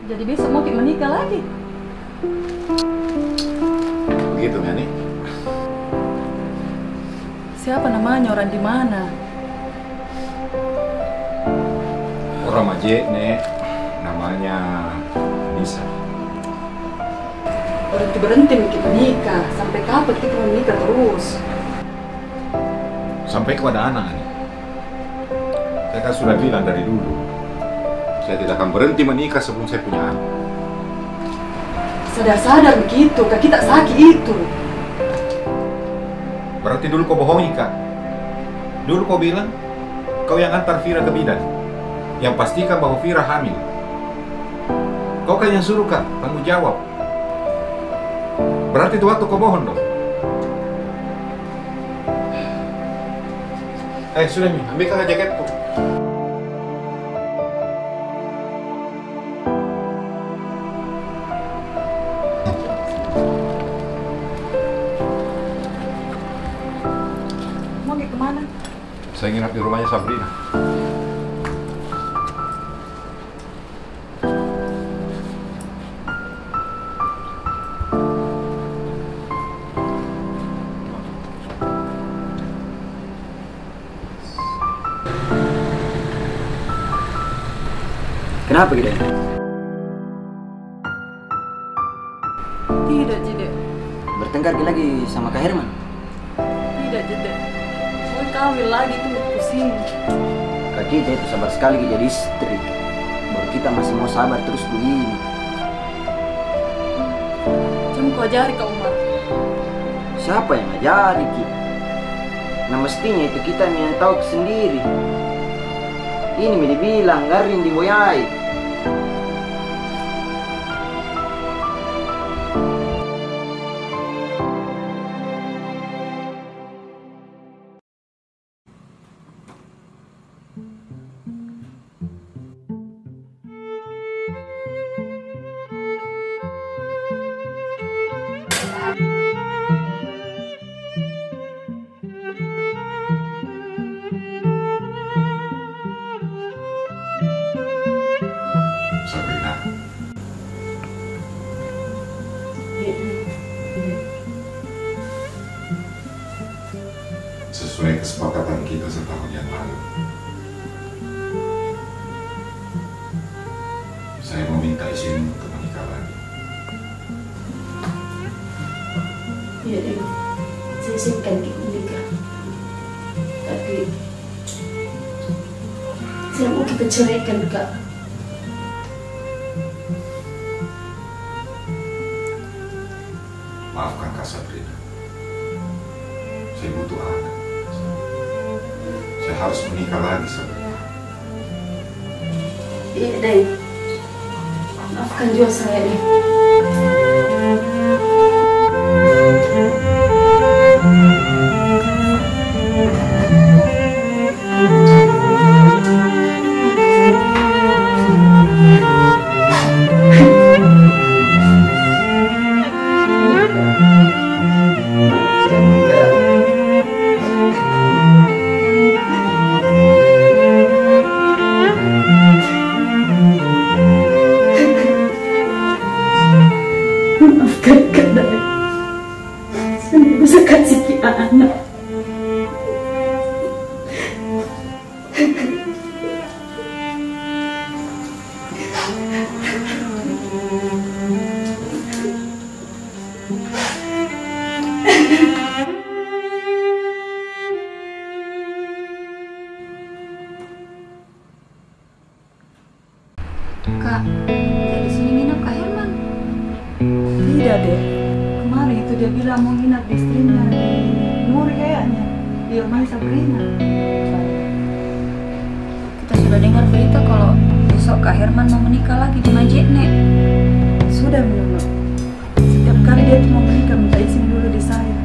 Jadi besok mau pi menikah lagi? Begitu, Ngani. Siapa namanya, orang di mana? Orang Maje, Nek. Namanya Nisa. Berhenti-berhenti miki menikah. Sampai kapan kita mau menikah terus? Sampai ko ada anak, Ngani. Saya kan sudah bilang dari dulu, saya tidak akan berhenti menikah sebelum saya punya anak. Sadar-sadar begitu, kaki tak sakit itu. Berarti dulu kau bohongi ka. Dulu kau bilang, kau yang antar Fira ke bidan, yang pastikan bahwa Fira hamil. Kau kan yang suruh ka tanggung jawab. Berarti itu waktu kau bohong dong. Eh, sudah mi, ambil kakak jaketku. Mau pergi kemana? Saya nginap di rumahnya Sabrina. Kenapa ki, Dek? Tidak ji, Dek. Bertengkar ki lagi sama Kak Herman? Tidak ji, Dek. Mau kawin lagi tuh, pusing. Kak, kita itu sabar sekali ki jadi istri. Baru kita masih mau sabar terus begini. Cuma kau ajari ka, Umar. Siapa yang ajari ki? Nah, mestinya itu kita yang tahu sendiri. Ini mi dibilang garing diboyai. Kesepakatan kita setahun yang lalu. Saya mau minta izin untuk menikah lagi. Iya, Dek. Saya izinkan kita menikah. Tapi saya mau kita ceraikan, Kak. Maafkan Kak Sabrina. Saya butuh anak. Saya harus menikah lagi, Sabrina. Iya, Dek. Maafkan juga saya, Dek. Maafkan ka, Dek. Saya bisa kasih ki anak. Kak, nggak di sini nginap Kak Herman? Tidak, Dek. Kemarin itu dia bilang mau nginap di istrinya, di Nuri kayaknya. Di rumah Sabrina. Kita sudah dengar berita kalau besok Kak Herman mau menikah lagi di Majene. Sudah, Nona. Setiap kali dia tuh mau menikah, minta izin dulu di saya.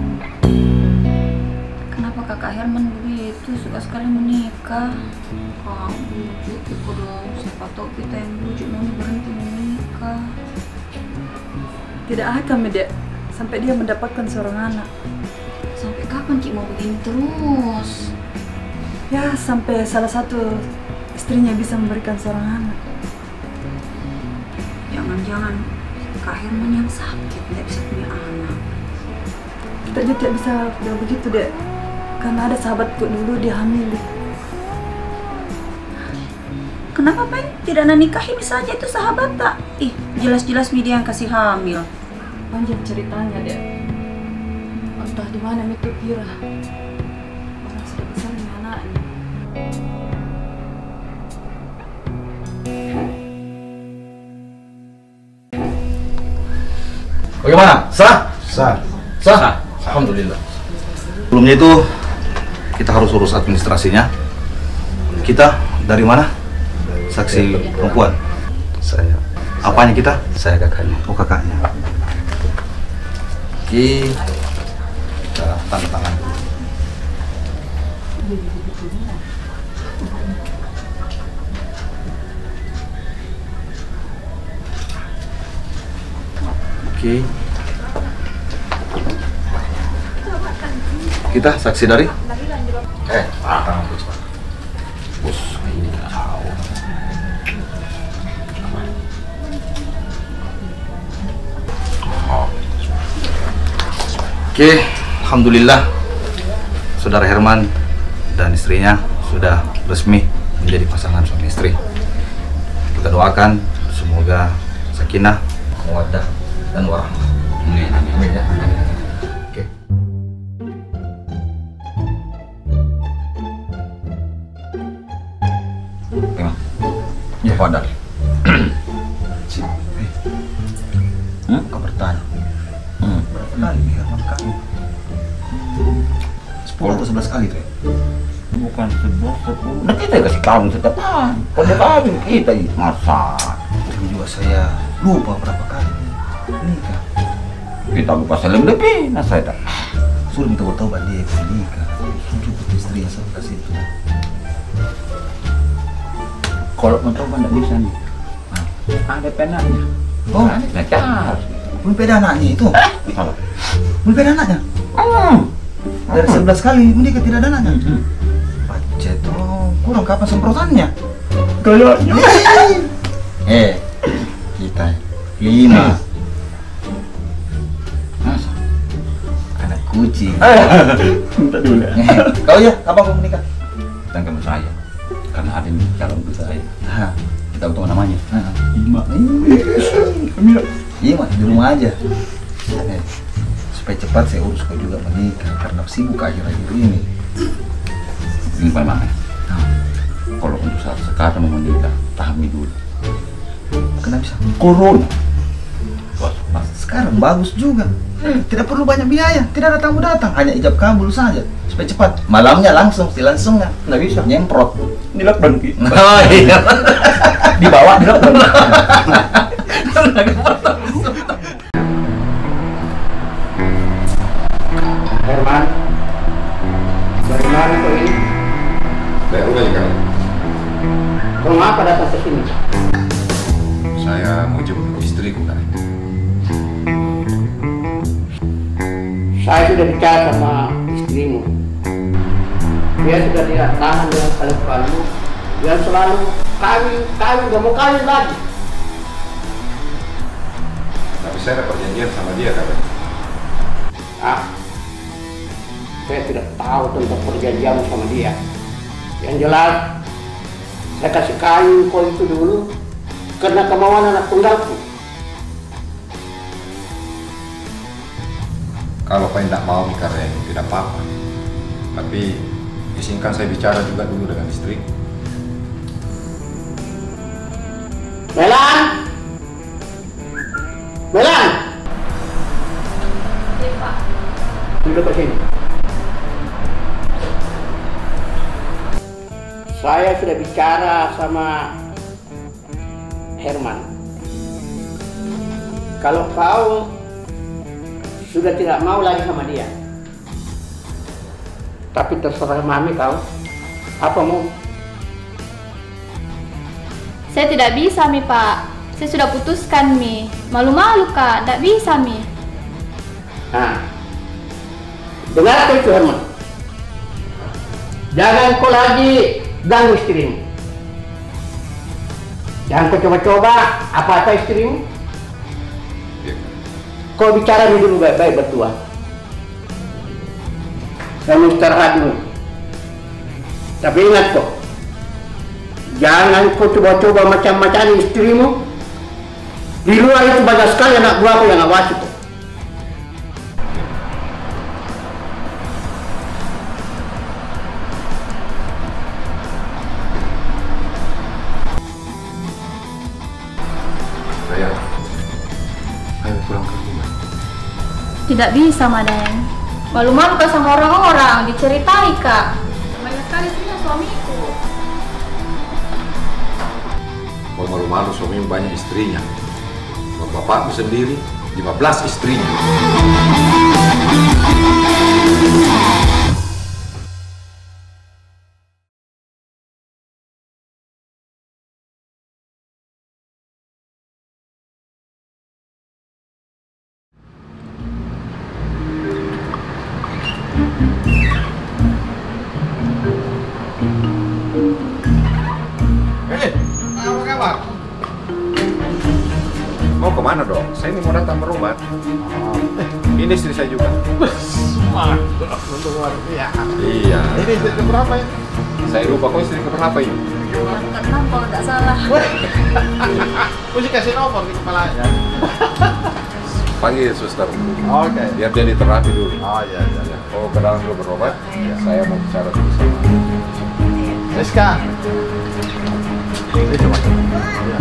Kenapa Kakak Herman begitu, suka sekali menikah? Kak, bujuk ki kodong, siapa tahu kita yang bujuk Noni berhenti menikah. Tidak akan mi, Dek, sampai dia mendapatkan seorang anak. Sampai kapan ki mau begini terus? Ya, sampai salah satu istrinya bisa memberikan seorang anak. Jangan-jangan Kak Herman yang sakit, tidak bisa punya anak. Kita juga tidak bisa bilang begitu, Dek. Karena ada sahabatku dulu, dia hamil. Kenapa, Peng? Tidak nanikahin saja itu sahabat tak? Ih, jelas-jelas mi dia yang kasih hamil. Panjang ceritanya, Dek. Entah di mana mi itu Pira. Orang sudah besar mi anaknya. Bagaimana? Sah? Sah. Sah? Sah. Alhamdulillah. Sebelumnya itu, kita harus urus administrasinya. Kita dari mana? Saksi perempuan. Saya. Apanya kita? Saya kakaknya. Oh, kakaknya. Oke. Kita tanda tangan. Oke. Kita saksi dari? Eh, ah, tangan ku cepat. Bos, ini tahu. Oke, alhamdulillah, Saudara Herman dan istrinya sudah resmi menjadi pasangan suami istri. Kita doakan semoga sakinah, mawaddah, dan warahmah. Amin, amin. Amin, ya. Oke. Memang. Ya, Pak Dar. Cik. Eh. Hmm? Kau bertanya. Hmm. Berapa kali nih Herman kawin? Sepuluh atau sebelas kali tuh ya? Bukan sebelas, sepuluh. Nah, kita kasih kawin setiap tahun. Kalau dia kawin, kita ini. Masa? Itu juga saya lupa berapa kali nih nikah. Kita lupa saling lebih, nah saya tak. Suruh minta bertobat dia nikah. Suruh istri yang saya kasih itu. Kalau mau coba nggak bisa nih. Ada penanya. Oh. Ada pacar. Belum ada anaknya itu? Eh, salah. Belum ada anaknya? Hmm. Dari sebelas kali menikah tidak ada anaknya? Hmm. Pacet, oh, kurang kapan semprotannya? Kayaknya. Eh, kita lima. Masa? Anak kucing. Minta dulu. Kau ya, kapan mau menikah? Dan kamu saya, karena ada nih calon saya. Hah. Kita tahu namanya. Hah. Ima. Ima, di rumah aja. Eh, supaya cepat saya urus kau juga menikah, karena sibuk akhir-akhir ini. Ini Pak Imam, ya. Kalau untuk saat sekarang mau menikah, tahan dulu. Kenapa bisa? Corona. Sekarang bagus juga. Tidak perlu banyak biaya, tidak ada tamu datang, hanya ijab kabul saja. Supaya cepat. Malamnya langsung, si langsungnya. Nggak bisa. Nyemprot. Di lockdown ki. Oh, iya. Dibawa di lockdown. Herman, bagaimana kau ini? Baik, udah juga. Kau ngapa datang ke sini? Saya mau jemput istriku, Kak. Saya sudah bicara sama istrimu. Dia sudah tidak tahan dengan kelakuanmu yang selalu kawin, kawin, gak mau kawin lagi. Tapi saya ada perjanjian sama dia, Kak. Ah, saya tidak tahu tentang perjanjianmu sama dia. Yang jelas, saya kasih kawin kau itu dulu karena kemauan anak tunggalku. Kalau kau tidak mau, Mister Ren, tidak apa-apa. Tapi izinkan saya bicara juga dulu dengan istri. Melan! Melan! Iya, Pak. Duduk ke sini. Saya sudah bicara sama Herman. Kalau kau sudah tidak mau lagi sama dia, tapi terserah mami kau. Apa mau? Saya tidak bisa mi, Pak. Saya sudah putuskan mi. Malu-malu, Kak. Tidak bisa mi. Nah, dengar kau itu, Herman. Jangan kau lagi ganggu istrimu. Jangan kau coba-coba apa-apa istrimu. Iya. Kau bicara mi dulu baik-baik berdua. Kamu istirahat dulu. Tapi ingat kau, jangan kau coba-coba macam-macam istrimu. Di luar itu banyak sekali anak buahku yang awasi kau. Sayang, ayo pulang ke rumah. Tidak bisa, Madeng. Malu-malu ka sama orang-orang, diceritai ka. Banyak sekali istrinya suamiku. Kau malu-malu, suamimu banyak istrinya. Bapakmu sendiri, lima belas istrinya. Eh, apa kabar? Mau kemana dong? Saya ini mau datang berobat. Ini istri saya juga. Wes, mantap, luar biasa. Iya. Ini istri keberapa ini? Saya lupa, kok istri keberapa ini? Yang keenam kalau nggak salah. Weh. Mesti kasih nomor di kepalanya. Panggil suster. Oke. Biar dia diterapi dulu. Oh, iya, iya. Ya. Oh, ke dalam dulu berobat. Iya. Saya mau bicara dulu sama Rizka. Iya, coba. Iya.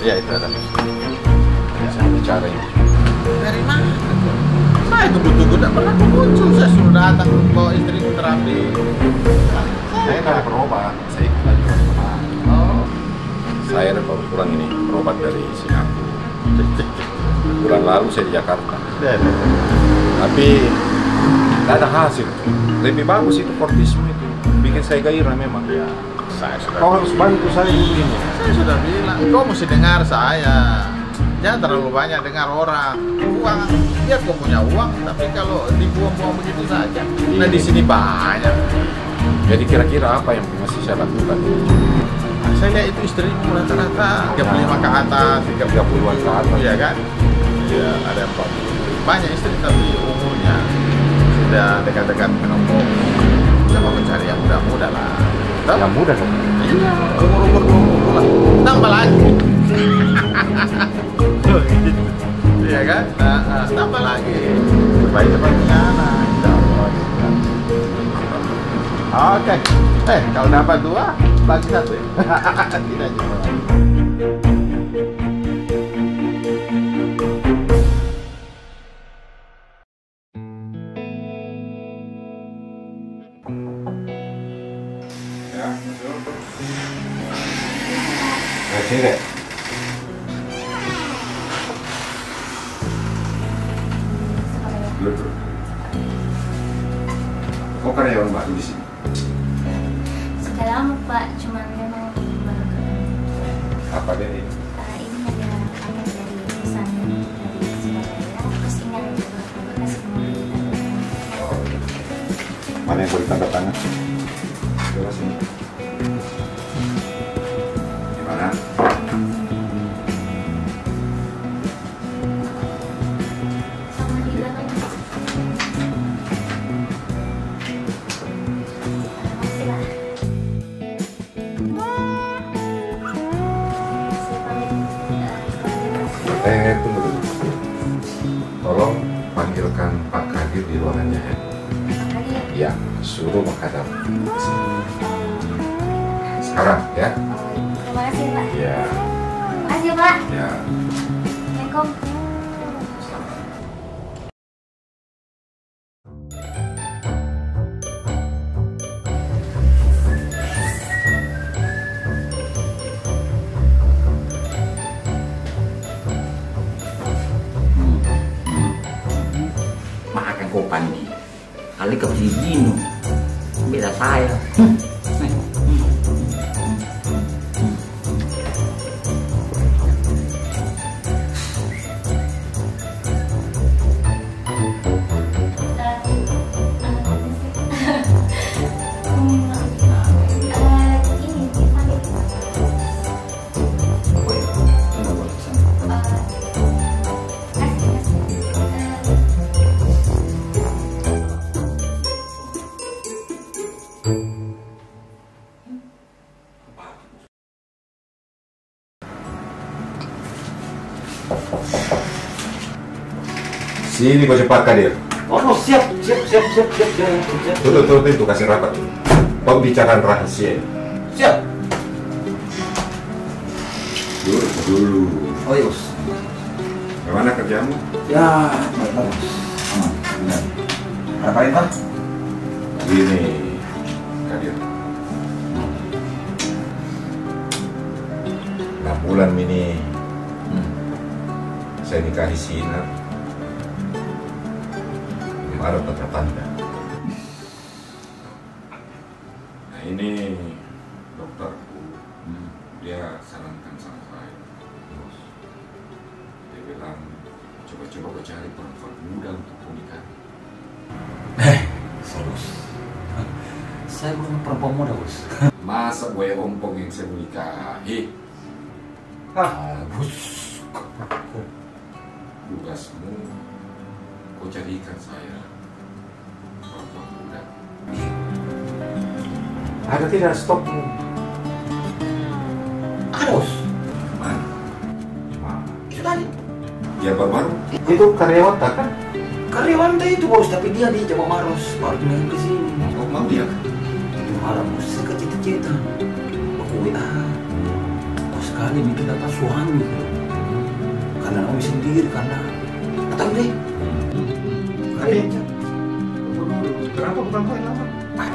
Iya, itu ada. Saya bicara ini. Dari mana? Saya tunggu-tunggu, tak pernah muncul. Saya suruh datang, bawa istriku terapi. Saya dari berobat, saya ikut lagi teman-teman. Oh. Saya ada baru pulang ini, berobat dari Singapura. Bulan lalu saya di Jakarta. Ya, ya. Tapi nggak ada hasil. Lebih bagus itu kortisme itu. Bikin saya gairah memang. Ya. Saya sudah Kau harus bantu saya begini. Saya sudah bilang, kau mesti dengar saya. Jangan terlalu banyak dengar orang. Uang, biar kau punya uang, tapi kalau dibuang-buang begitu saja. Nah, iya. Di sini banyak. Jadi kira-kira apa yang masih saya lakukan? Nah, Saya lihat itu istriku rata-rata tiga puluh lima ke atas, tiga puluh ke atas. Iya kan? Iya, ada yang empat puluh. Banyak istri tapi umurnya sudah dekat-dekat menopang. Coba mencari yang muda-muda lah. Toh? Yang muda dong. Iya, umur-umur dua puluh lah. Tambah lagi. Iya kan? Nah, ah, tambah lagi. Supaya cepat punya anak. Insya Allah. Oke. Eh, kalau dapat dua, bagi satu ya. Tidak juga. Ya, masuk. Nah, sini deh. Duduk, duduk. Kau karyawan baru di sini? Sudah lama, Pak, cuman memang baru kenal. Apa dia ini? Eh, ini ada paket dari perusahaan dari Surabaya, terus ini ada juga. Mana yang boleh tanda tangan? Coba sini. Gimana? Eh, tunggu dulu. Tolong panggilkan Pak Kadir di ruangannya, ya. Pak Kadir? Ya, suruh menghadap. Sekarang, ya. Oh, terima kasih, Pak. Ya. Makasih, Pak. Ya. Assalamualaikum. Makan kau pandi. Kali kau pigi nu. Beda saya. Sini kau cepat, Kadir. Oh, siap, siap, siap. Tutup, tutup pintu, kasih rapat. Pembicaraan rahasia ini. Siap. Duduk dulu. Oh, iya, Bos. Bagaimana kerjamu? Ya, baik, bagus. Aman, benar. Ada perintah? Begini, Kadir. Enam bulan mi ini, hmm, saya nikahi si Ina. Belum ada tanda-tanda. Nah, ini dokterku, hmm, dia sarankan sama saya. Terus dia bilang, "Coba-coba kau cari perempuan muda untuk kau nikah." Eh, serius. Saya bukan perempuan muda, Bos. Masa buaya ompong yang saya mau nikahi? Ah, Bos. Tugasmu, kau carikan saya perempuan muda. Ada tidak stokmu? Ada, Bos. Mana? Mana? Itu tadi. Yang baru-baru? Itu karyawan tak kan? Karyawan tadi itu, Bos, tapi dia di Jawa Maros, baru pindah ke sini. Oh, mau dia? Itu malam, Bos, saya kecita-cita. Aku W A. Kau sekali bikin apa suami. Karena nawi sendiri, karena atau deh. Tapi, kenapa bukan kau yang lamar? Ah,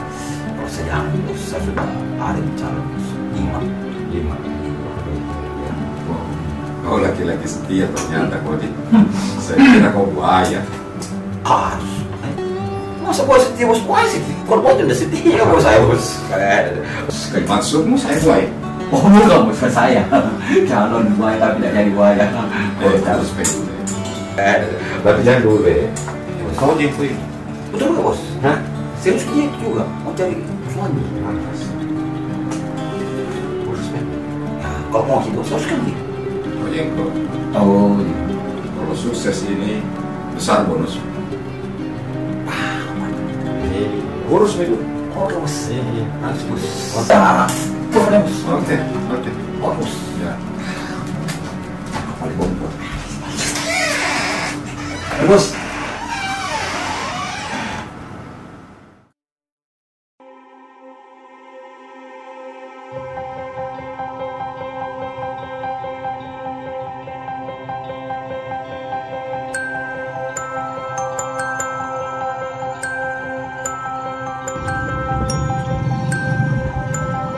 kalau saya, Bos, saya sudah ada calon, Bos. Lima. Lima. Lima. Kau laki-laki setia ternyata kau, Dik. Saya kira kau buaya. Ah, eh, masa buaya setia, Bos? Buaya setia. Kalau buaya tidak setia, Bos, saya, Bos. Eh, maksudmu saya buaya? Oh, bukan, Bos, saya. Calon buaya tapi tidak jadi buaya. Eh, respect. Eh, tapi jangan dulu, eh. Kau jengkui. Betul nggak, Bos? Hah? Serius dia juga mau cari suami. Pantas. Respect. Kalau mau gitu, sukses kan gitu. Oh, iya. Oh, iya. Kalau sukses ini, besar bonus. Ah, mantap. Iya. Urus mi dulu. Urus. Iya, iya. Harus, Bos. Oke. Oke, oke. Urus. Ya. Paling bongkok. Bos.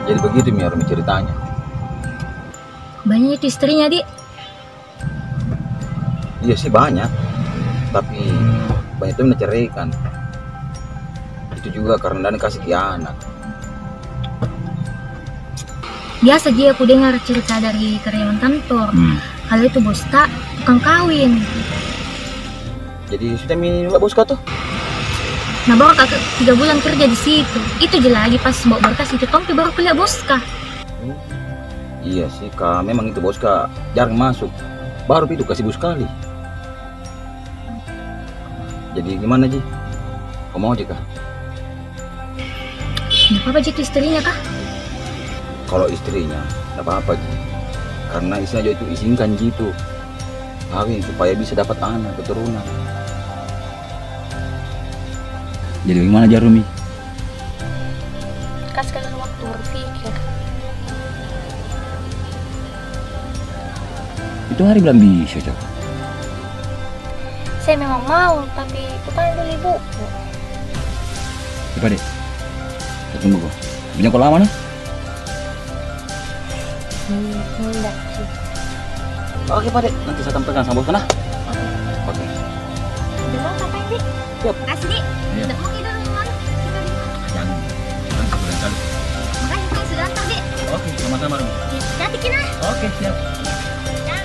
Jadi begitu mi Rumi ceritanya. Banyak itu istrinya, Dik. Iya sih banyak, tapi banyak tu na ceraikan. Itu juga karena nda kasih ki anak. Biasa ji aku dengar cerita dari karyawan kantor. Hmm. Kalau itu bos ta tukang kawin. Jadi sudah mi nolak bos ka tu? Nah, baru ka tiga bulan kerja di situ. Itu ji lagi pas bawa berkas itu tong pi baru kuliah bos ka. Hmm. Iya sih, ka memang itu bos ka jarang masuk. Baru pi itu kasih bos kali. Jadi gimana ji? Kau mau ji kah? Nda apa-apa ji itu istrinya kah? Kalau istrinya, nda apa-apa ji. Karena istrinya juga itu izinkan ji itu. Kawin supaya bisa dapat anak keturunan. Jadi bagaimana jarum mi? Kasih kalian waktu berpikir. Itu hari belum bisa, Cok. Saya memang mau, tapi kutanya dulu ibuku. Coba deh. Kita tunggu kau. Punya kau lama nih? Hmm, enggak sih. Oke, Pak Dek. Nanti saya sampaikan sama bos, nah. Oke. Oke. Udah mau sampai, Dik? Siap. Makasih, Dik. Iya. Nda mau kita dulu, malu. Kita di rumah. Jangan. Jangan sampai kali. Makasih, Dik, sudah antar, Dik. Oke, sama-sama, Rumi. Iya, hati-hati, Dik, nah. Oke, siap. Iya. Dah.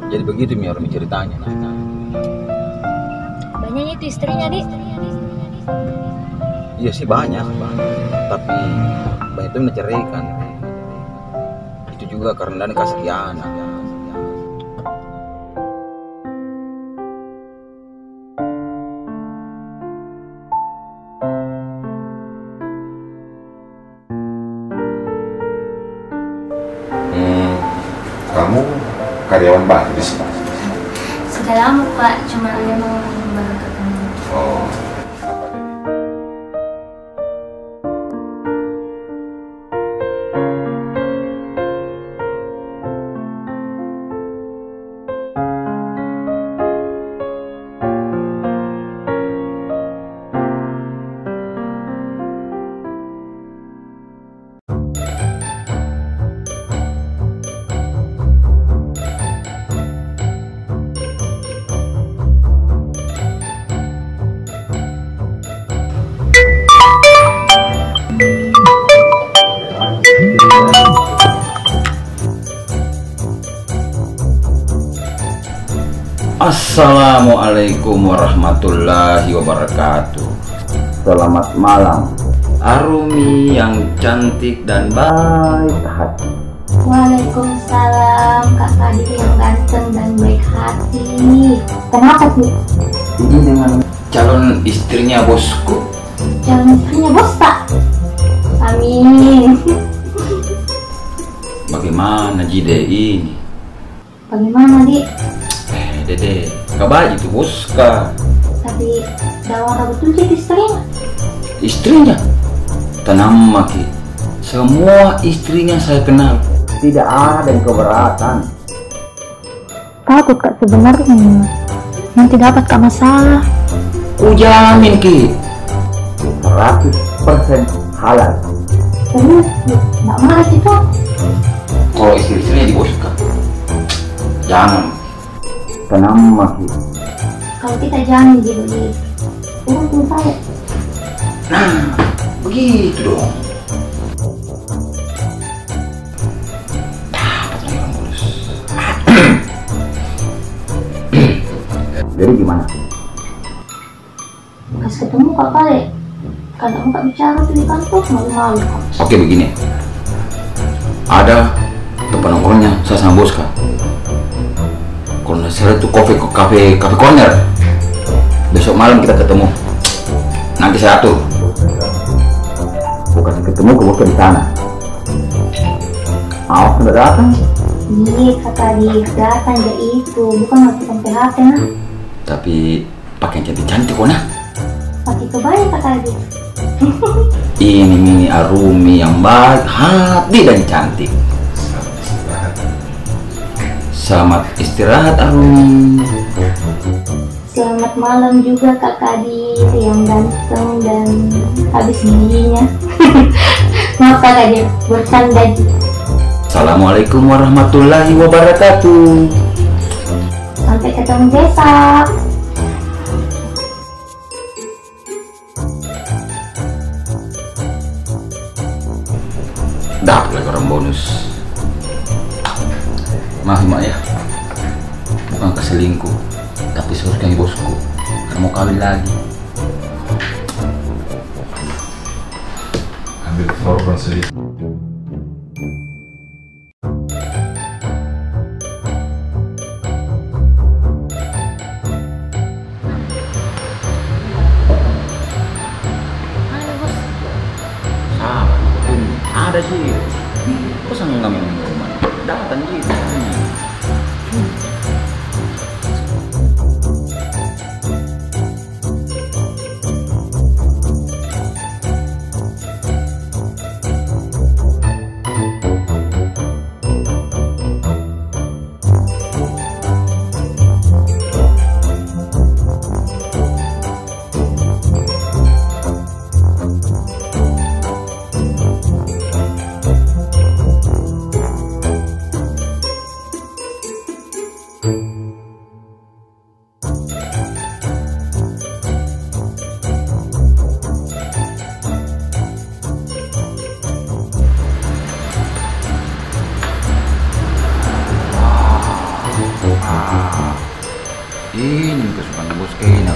Jadi begitu mi Rumi ceritanya, nah. Banyaknya itu istrinya, Dik? Iya sih banyak, tapi banyak tu na ceraikan. Itu juga karena nda kasih ki anak. Hmm, kamu karyawan baru di sini? Sudah lama, Pak, cuma memang baru ketemu. Oh. Assalamualaikum warahmatullahi wabarakatuh. Selamat malam, Arumi yang cantik dan baik hati. Waalaikumsalam, Kak Fadil yang ganteng dan baik hati. Kenapa sih? Ini dengan calon istrinya bosku. Calon istrinya bos, Pak? Amin. Bagaimana ji deh ini? Bagaimana, Dik? Eh, Dede, ka baik itu bos ka. Tapi, dah wara betul ji istrinya? Istrinya? Tenang maki. Semua istrinya saya kenal. Tidak ada yang keberatan. Takut ka sebenarnya, nanti dapat ka masalah. Ku jamin ki, seratus persen halal. Serius ki? Ndak marah kita? Kalau istri-istrinya di bos ka, jangan. Tenang maki. Kalau kita jamin ji, urus saya. Nah, begitu dong. Dapat lagi orang urus. Jadi gimana? Kasih ketemu ka kali. Kalau ndak bicara tuh di kantor, malu-malu. Oke, begini. Ada tempat nongkrongnya saya sama bos ka. Kalau ndak salah itu cafe, cafe, cafe corner. Besok malam kita ketemu. Nanti saya atur. Bukan ketemu ke bos di sana. Awas ndak datang. Iya, kata dia datang ja itu. Bukan matikan P H P, nah. Tapi pakai yang cantik-cantik ko, nah. Pakai kebaya ka tadi. Ini mini Arumi yang baik hati dan cantik. Selamat istirahat, Arumi. Selamat malam juga, Kak Kadis yang ganteng dan habis giginya. Maaf, Kak Kadis, bercanda ji. Assalamualaikum warahmatullahi wabarakatuh. Sampai ketemu besok. Dapat lagi orang bonus. Maaf, Mak, ya. Bukan ka selingkuh, tapi seharusnya bosku. Karena mau kawin lagi. Ambil korban sedikit. Mana, Bos? Sabar, ada ji. Kau sanggup nggak minum minuman? Datang ji. Ini kesukaan bos kayaknya.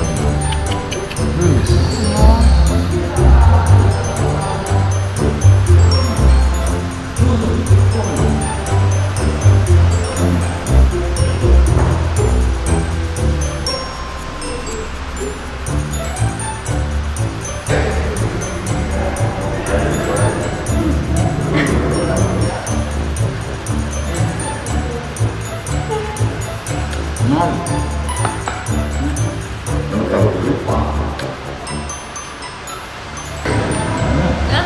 Hah?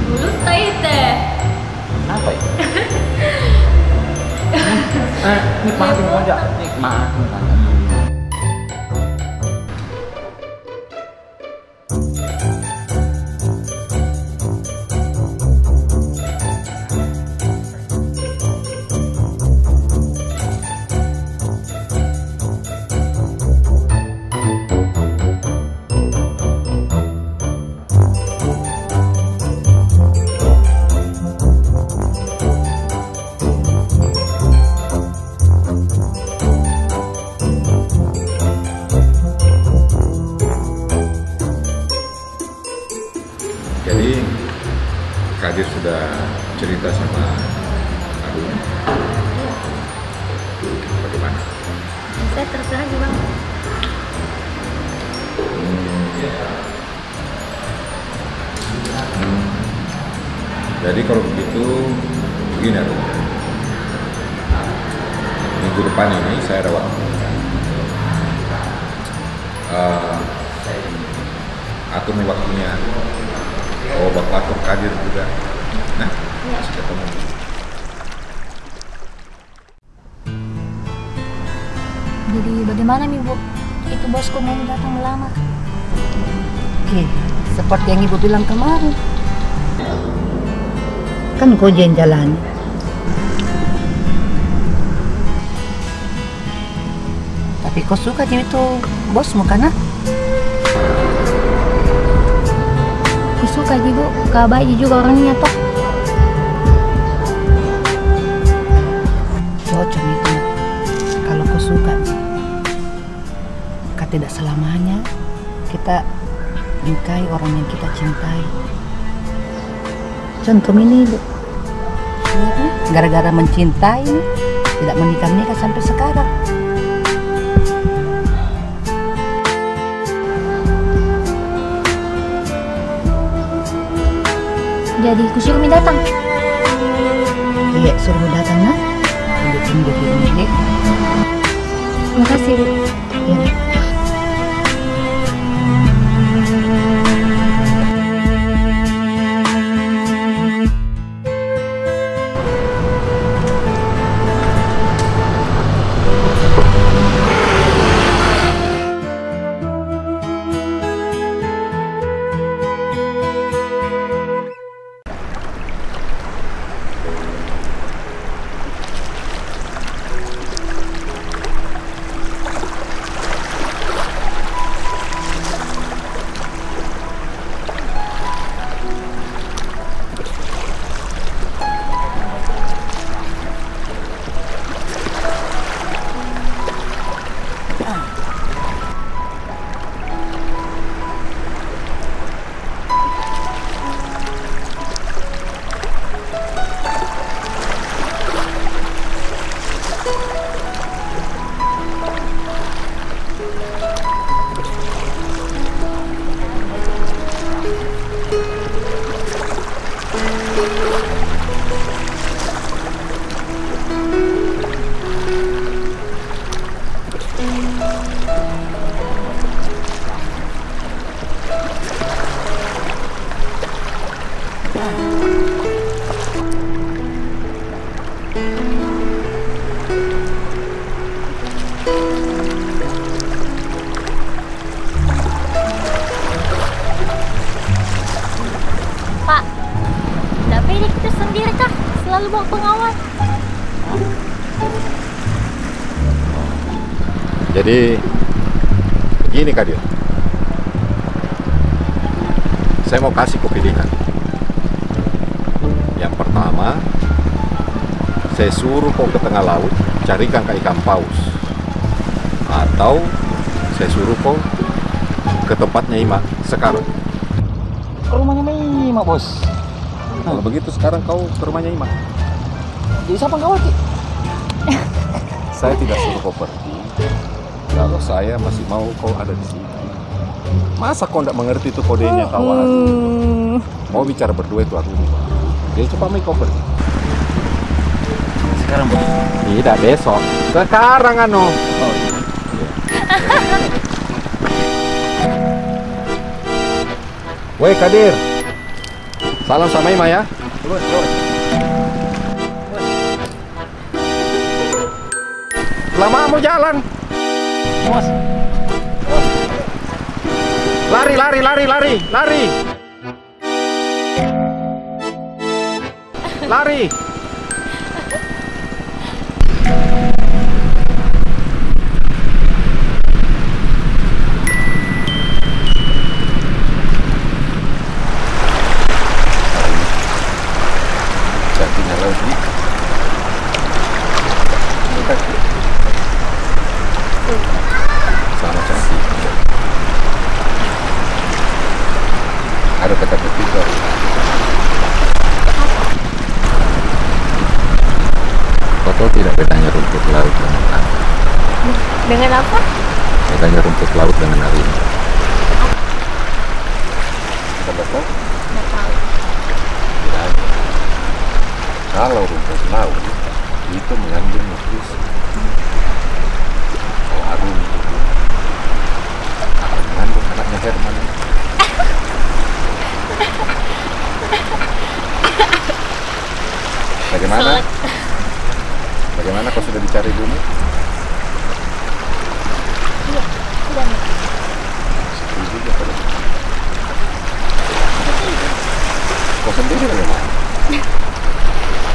Mulut tai teh. Kenapa ya? Eh, nikmatin aja. Nikmatin aja. Jadi, Kadir sudah cerita sama Agung? Iya. Bagaimana? Saya terserah juga. Hmm. Hmm. Jadi kalau begitu, begini, Agung. Minggu depan ini saya ada waktu. Eh, atur mi waktunya. Oh, Bapak atur Kadir juga. Nah, iya, kasih ketemu. Jadi, bagaimana mi, Bu? Itu bosku mau datang melamar. Oke, seperti yang Ibu bilang kemarin. Kan kau je yang jalani. Tapi kau suka ji itu bosmu, kan, nah? Ku suka ji, Bu. Ka baik ji juga orangnya, toh. Cocok itu, nah. Kalau kau suka ji. Ka tidak selamanya kita nikahi orang yang kita cintai. Contoh ini, Bu. Gara-gara mencintai, tidak menikah-nikah sampai sekarang. Jadi, ku suruh mi datang? Iya, suruh datang, nah. Tunggu, tunggu di rumah, ya. Makasih, Bu. Pak, ndak pede kita sendiri kah? Selalu bawa pengawal. Jadi, begini, Kadir. Saya mau kasih kau pilihan. Yang pertama, saya suruh kau ke tengah laut, carikan ka ikan paus. Atau saya suruh kau ke tempatnya Ima sekarang. Ke rumahnya Ima, Bos. Kalau begitu, sekarang kau ke rumahnya Ima. Jadi siapa yang kau wakil? Saya tidak suruh kau pergi. Kalau saya masih mau kau ada di sini. Masa kau ndak mengerti itu kodenya, kawan? Hmm. Mau bicara berdua itu aku. Jadi coba mai kau pergi. Sekarang, Bos? Tidak, besok. Sekarang, anu. Oh, iya. Weh, Kadir. Salam sama Ima, ya. Terus, terus. Lama mau jalan. Terus. Lari, lari, lari, lari, lari. Lari. Cantiknya laut ini. Ini kaki. Sama cantiknya. Ada kata ketiga. Kau tahu tidak bedanya rumput laut dengan air? Dengan apa? Bedanya rumput laut dengan air ini. Kita bakar? Nggak tahu. Tidak ada. Kalau rumput laut itu mengandung nutrisi. Kalau air ini mengandung anaknya Herman. Bagaimana? Bagaimana, kau sudah dicari ibumu? Setuju juga pada. Kau sendiri bagaimana?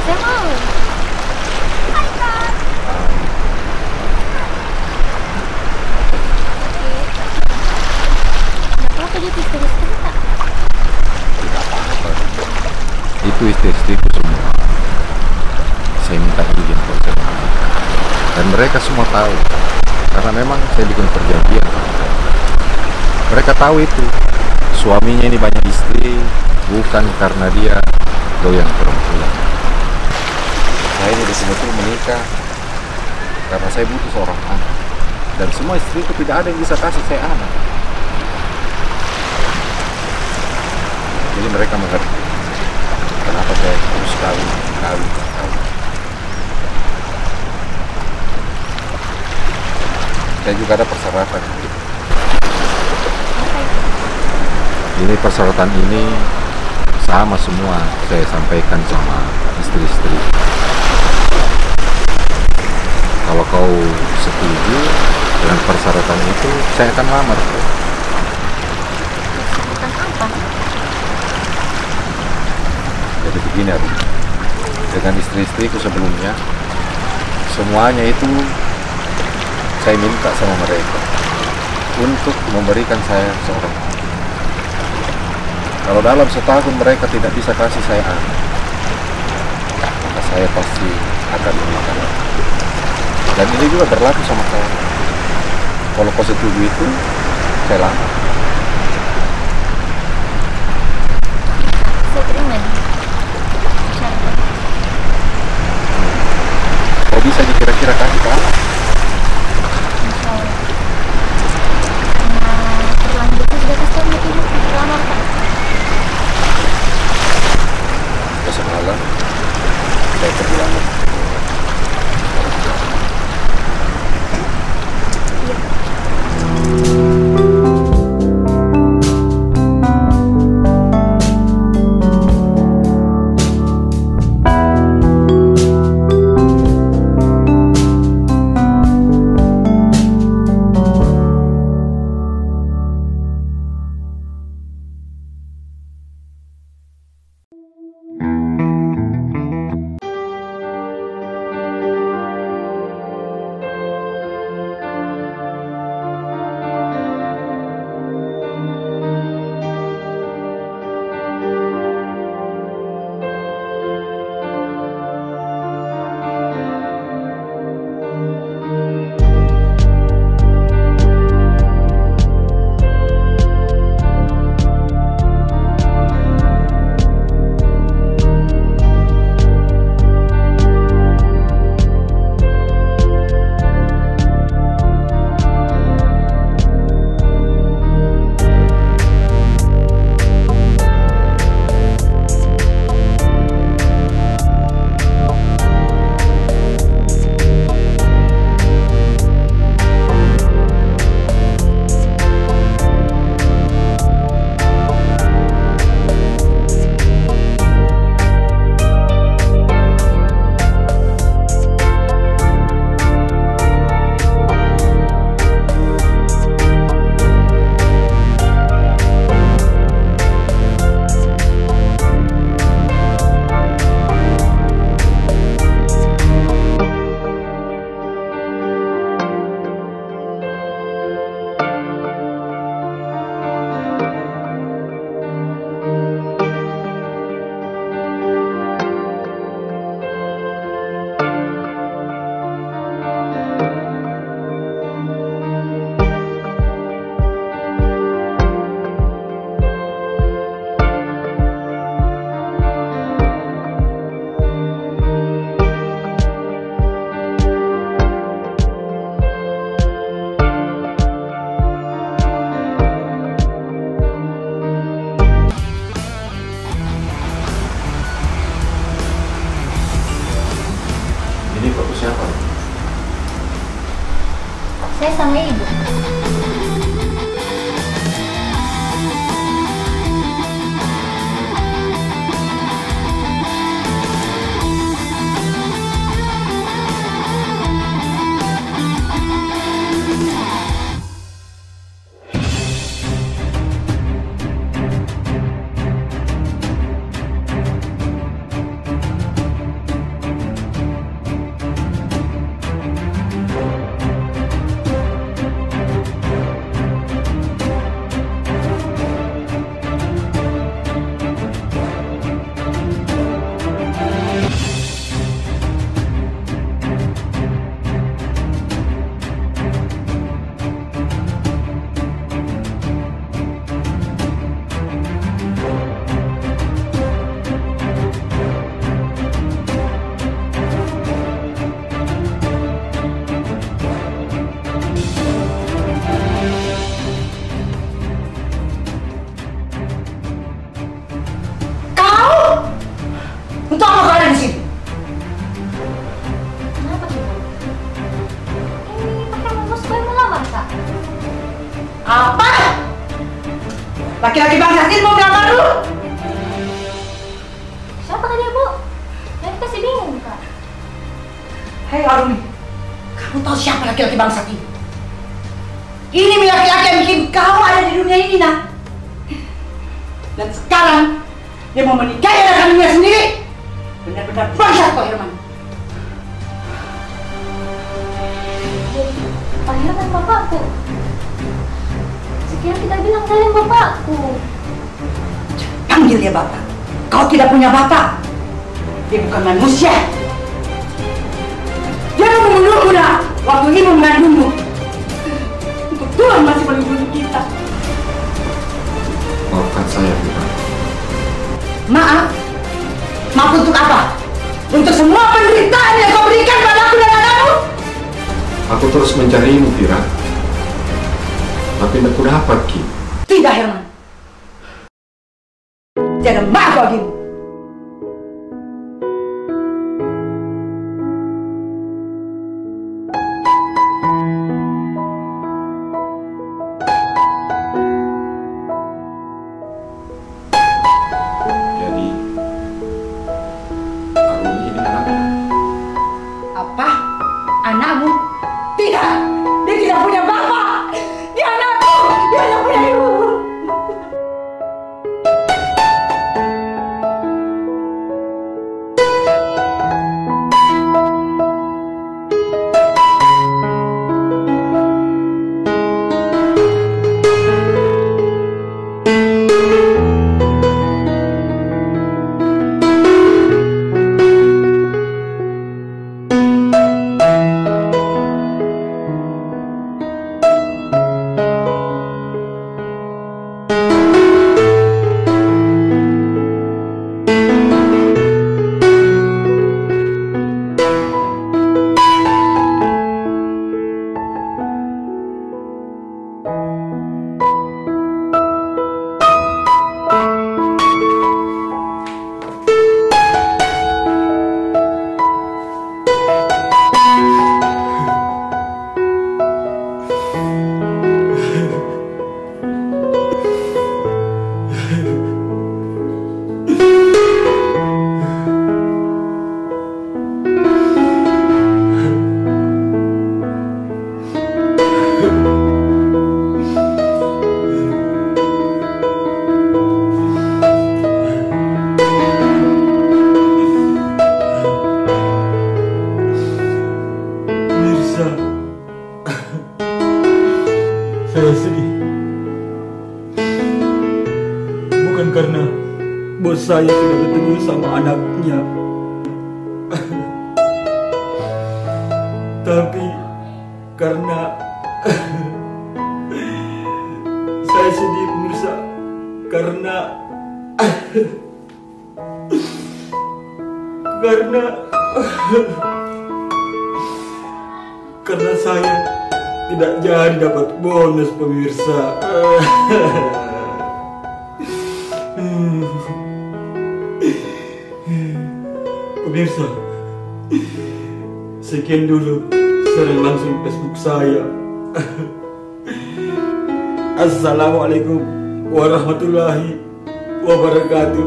Saya mau. Oke. Nggak apa-apa, dia istri-istri, Kak. Tidak apa-apa. Itu istri-istriku semua. Saya minta izin kalau saya mau. Dan mereka semua tahu. Karena memang saya bikin perjanjian sama mereka. Mereka tahu itu. Suaminya ini banyak istri, bukan karena dia doyan perempuan. Saya ini betul-betul menikah karena saya butuh seorang anak. Dan semua istriku tidak ada yang bisa kasih saya anak. Jadi mereka mengerti kenapa saya terus kawin, kawin, kawin. Saya juga ada persyaratan. Ini persyaratan ini sama semua saya sampaikan sama istri-istri. Kalau kau setuju dengan persyaratan itu, saya akan lamar kau. Persyaratan apa? Jadi begini, Arum. Dengan istri-istriku sebelumnya, semuanya itu saya minta sama mereka untuk memberikan saya seorang anak. Kalau dalam setahun mereka tidak bisa kasih saya anak, maka saya pasti akan menikah lagi. Dan ini juga berlaku sama kau. Kalau kau setuju itu, saya lamar. Saya terima. Insya Allah. Kau bisa dikira-kira kasih ke anak? Insya Allah. Nah, terlanjur sudah kasih tahu ibu, terlamar, Pak. Besok malam, saya pergi lamar. Ini foto siapa? Saya sama ibu. Hei Arumi, kamu tahu siapa laki-laki bangsat ini? Ini mi laki-laki yang bikin kau ada di dunia ini, nak. Dan sekarang, dia mau menikahi anak kandungnya sendiri. Benar-benar bangsat kau, Herman. Pak Herman bapakku. Sekian kita bilang kalian bapakku. Panggil dia bapak. Kau tidak punya bapak. Dia bukan manusia. Dia mau membunuhmu, nak. Waktu ibu mengandungmu. Untuk Tuhan masih melindungi kita. Maafkan saya, Fira. Maaf? Maaf untuk apa? Untuk semua penderitaan yang kau berikan padaku dan anakmu? Aku terus mencarimu, Fira. Tapi tidak kudapat ki. Tidak, Herman. Tiada maaf bagimu. Jadi, Arumi ini anaknya? Apa? Anakmu? Tidak! Dia tidak punya bapak! Dia anakku! Dia hanya punya ibu! Mirsa, saya sedih. Bukan karena bos saya sudah ketemu sama anaknya. Tapi karena saya sedih, pemirsa, karena, karena, karena saya tidak jadi dapat bonus, pemirsa. Pemirsa, sekian dulu, serang langsung Facebook saya. Assalamualaikum warahmatullahi wabarakatuh.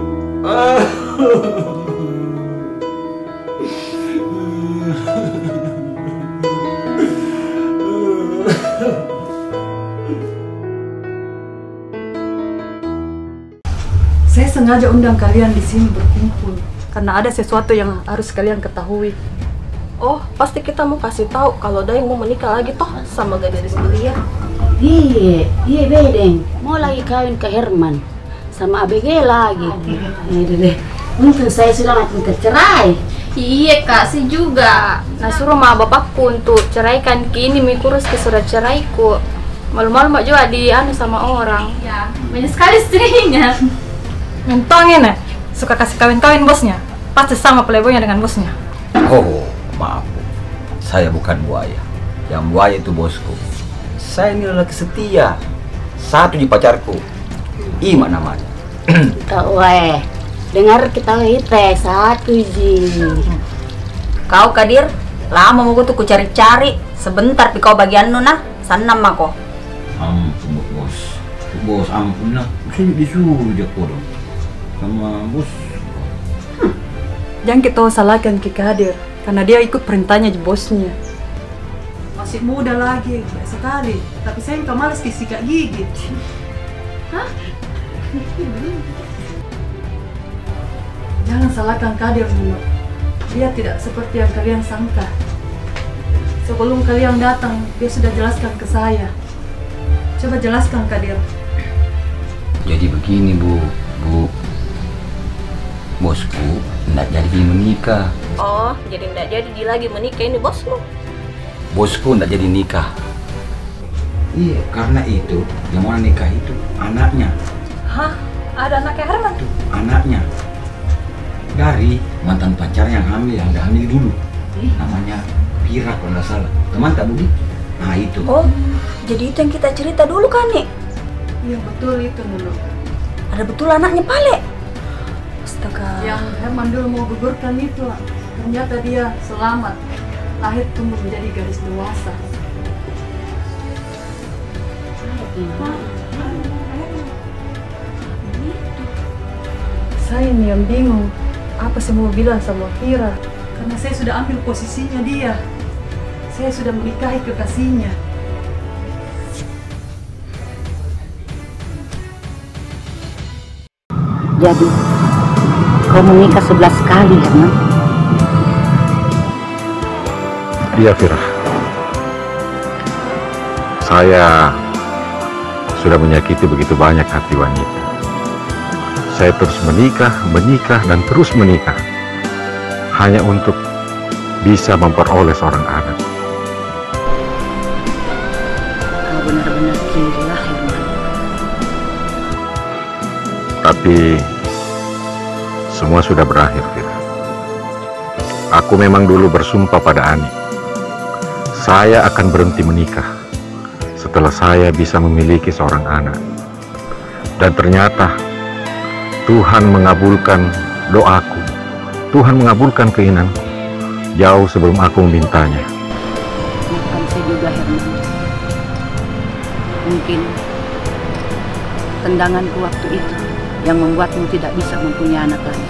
Saya sengaja undang kalian di sini berkumpul karena ada sesuatu yang harus kalian ketahui. Oh, pasti kita mau kasih tahu kalau Dayang mau menikah lagi toh sama gadis belia. Iya, iya, Bedeng. Mau lagi kawin ke Herman sama A B G lagi. Iya deh. Untung saya sudah mati minta cerai. Iya, Kak, saya juga. Nah, suruh ma bapakku untuk ceraikan ki, ini mi kurus ki surat ceraiku. Malu-malu ma juga di anu sama orang. Iya, banyak sekali istrinya. Mentong ini, suka kasih kawin-kawin bosnya. Pasti sama playboynya dengan bosnya. Oh, maaf, Bu. Saya bukan buaya. Yang buaya itu bosku. Saya ini lelaki setia. Satu ji pacarku. Ima namanya. Kau, weh. Dengar kita, weh, satu ji. Kau, Kadir, lama mako tu kucari-cari. Sebentar pi kau bagiannu, nah. Sannang mako. Ampun, Bos. Bos, ampun, nah. Saya disuruh aja kodong sama bos. Hmm. Jangan kita salahkan ke Kadir, karena dia ikut perintahnya bosnya. Masih muda lagi, baik sekali. Tapi saya yang malas ke sikat gigi. Hah? Jangan salahkan Kadir, Nunu. Dia tidak seperti yang kalian sangka. Sebelum kalian datang, dia sudah jelaskan ke saya. Coba jelaskan, Kadir. Jadi begini, Bu. Bu, bosku ndak jadi menikah. Oh, jadi ndak jadi lagi menikah ini bosmu? Bosku ndak jadi nikah. Iya, karena itu yang mau nikah itu anaknya. Hah? Ada anaknya Herman? Tuh, anaknya. Dari mantan pacarnya yang hamil, yang udah hamil dulu. Ih. Namanya Pira kalau nggak salah. Teman tak, Budi? Nah, itu. Oh, jadi itu yang kita cerita dulu kan, Nek? Iya, betul itu, Nunu. Ada betul anaknya pale. Astaga. Yang Herman dulu mau gugurkan itu, ternyata dia selamat. Lahir tumbuh menjadi gadis dewasa. Saya ini yang bingung, apa saya mau bilang sama Fira? Karena saya sudah ambil posisinya dia. Saya sudah menikahi kekasihnya. Jadi, kau menikah sebelas kali, Herman? Iya, Fira. Saya sudah menyakiti begitu banyak hati wanita. Saya terus menikah, menikah, dan terus menikah. Hanya untuk bisa memperoleh seorang anak. Kau benar-benar gila, Herman. Tapi semua sudah berakhir, Fira. Aku memang dulu bersumpah pada Ani, saya akan berhenti menikah setelah saya bisa memiliki seorang anak. Dan ternyata Tuhan mengabulkan doaku. Tuhan mengabulkan keinginanku jauh sebelum aku memintanya. Maafkan saya juga, Herman. Mungkin tendanganku waktu itu yang membuatmu tidak bisa mempunyai anak lagi.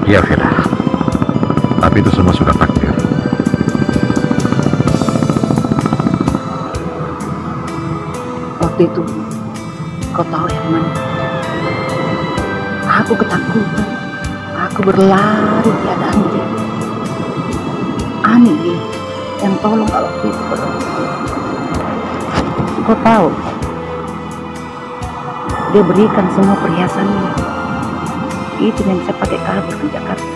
Iya, Fira. Tapi itu semua sudah takdir. Waktu itu, kau tahu, Herman, aku ketakutan. Aku berlari tiada henti. Ani yang tolong kalau waktu itu. Kau tahu, dia berikan semua perhiasannya. Itu yang saya pakai kabur ke Jakarta.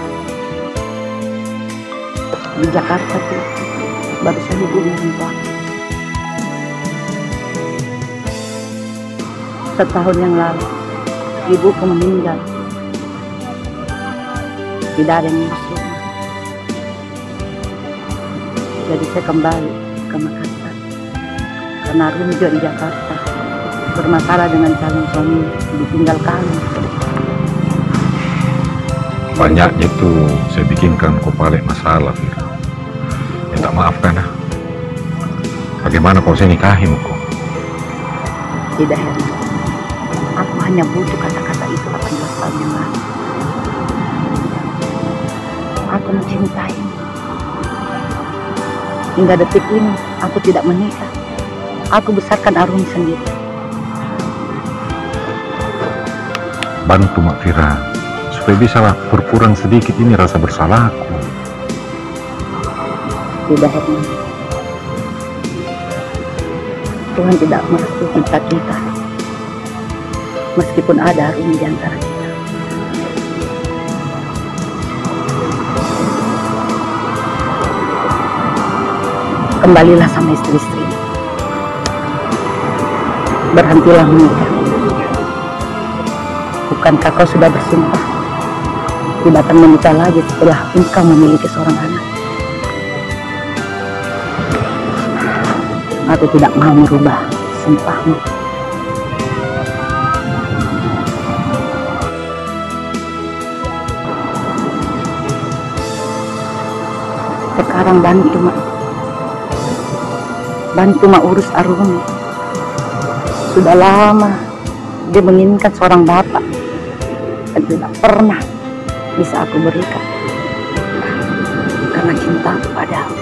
Di Jakarta tuh, baru saya hubungi orang tua. Setahun yang lalu, ibuku meninggal. Tidak ada yang ngurus rumah. Jadi saya kembali ke Makassar. Karena Rumi juga di Jakarta bermasalah dengan calon suami, ditinggal kami. Banyaknya itu saya bikinkan ko pale masalah, Fira. Minta maaf kan, ah? Bagaimana kalau saya nikahi mu ko? Tidak, Herman. Aku hanya butuh kata-kata itu delapan belas tahun yang lalu. Aku mencintaimu. Hingga detik ini, aku tidak menikah. Aku besarkan Arumi sendiri. Bantu ma Fira, supaya bisa lah berkurang sedikit ini rasa bersalahku. Tidak, Herman. Tuhan tidak merestui cinta kita. Meskipun ada Arumi di antara kita. Kembalilah sama istri-istri. Berhentilah menikah. Bukankah kau sudah bersumpah tidak akan menikah lagi setelah engkau memiliki seorang anak? Aku tidak mau merubah sumpahmu. Sekarang bantu ma. Bantu ma urus Arumi. Sudah lama Dia menginginkan seorang bapak, tapi tak pernah bisa aku berikan karena cinta padamu.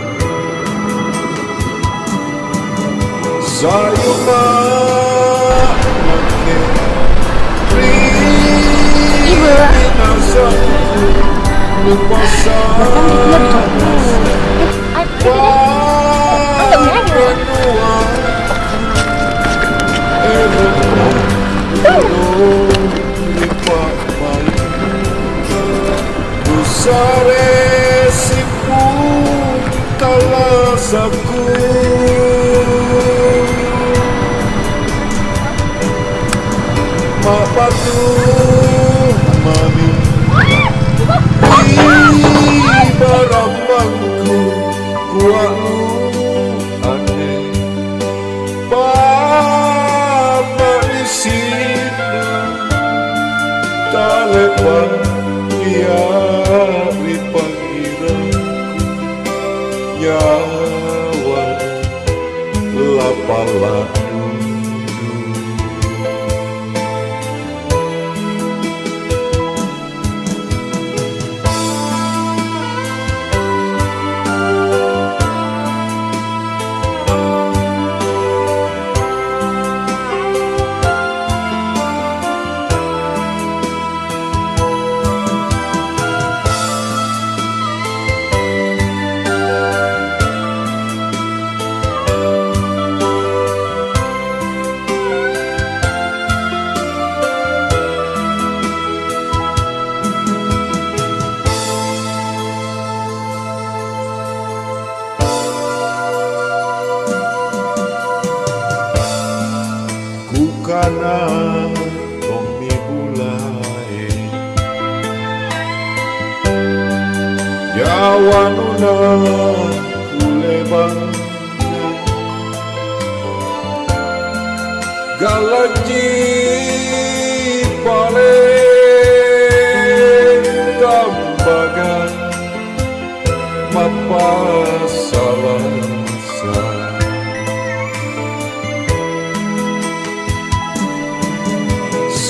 Sayuma. Ibu. Bahkan dia bisa. Nusare sipung talasaku. Mabatu mami ri barambangku, kualu ane. Bapa di sini, talebang dia ri pangirangku, nyawa lapala. Kukana tommi bulae, nyawa nuna kulebang. Galaji pale tambaga mapasala sa.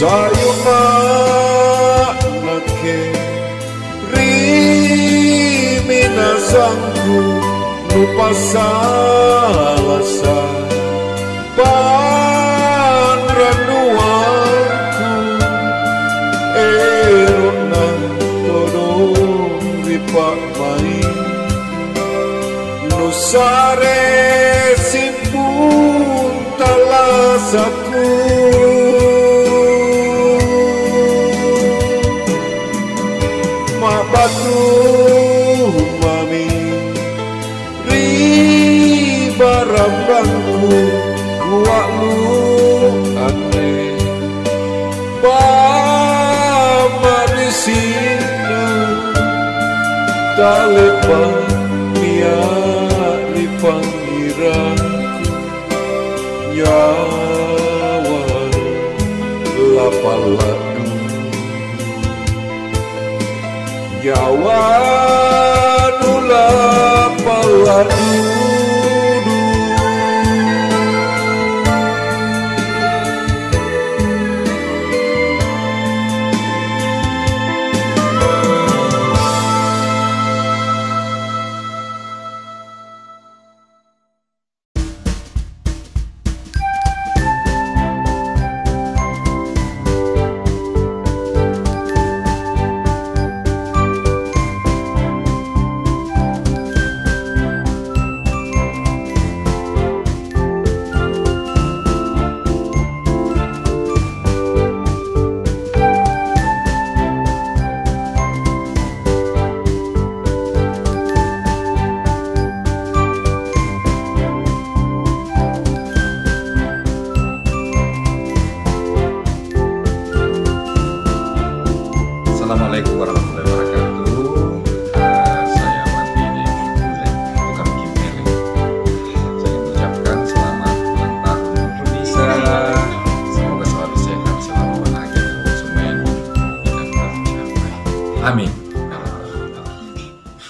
Sayuma nake ri minasangku, nupasala sa panranuangku, erona todo ri pamai. Nusare sipung talasaku. Mabatu mami ri barambangku, kualu ane. Pamarisinna talebang nia ri pangirangku, nyawa lapala dulu. Nyawa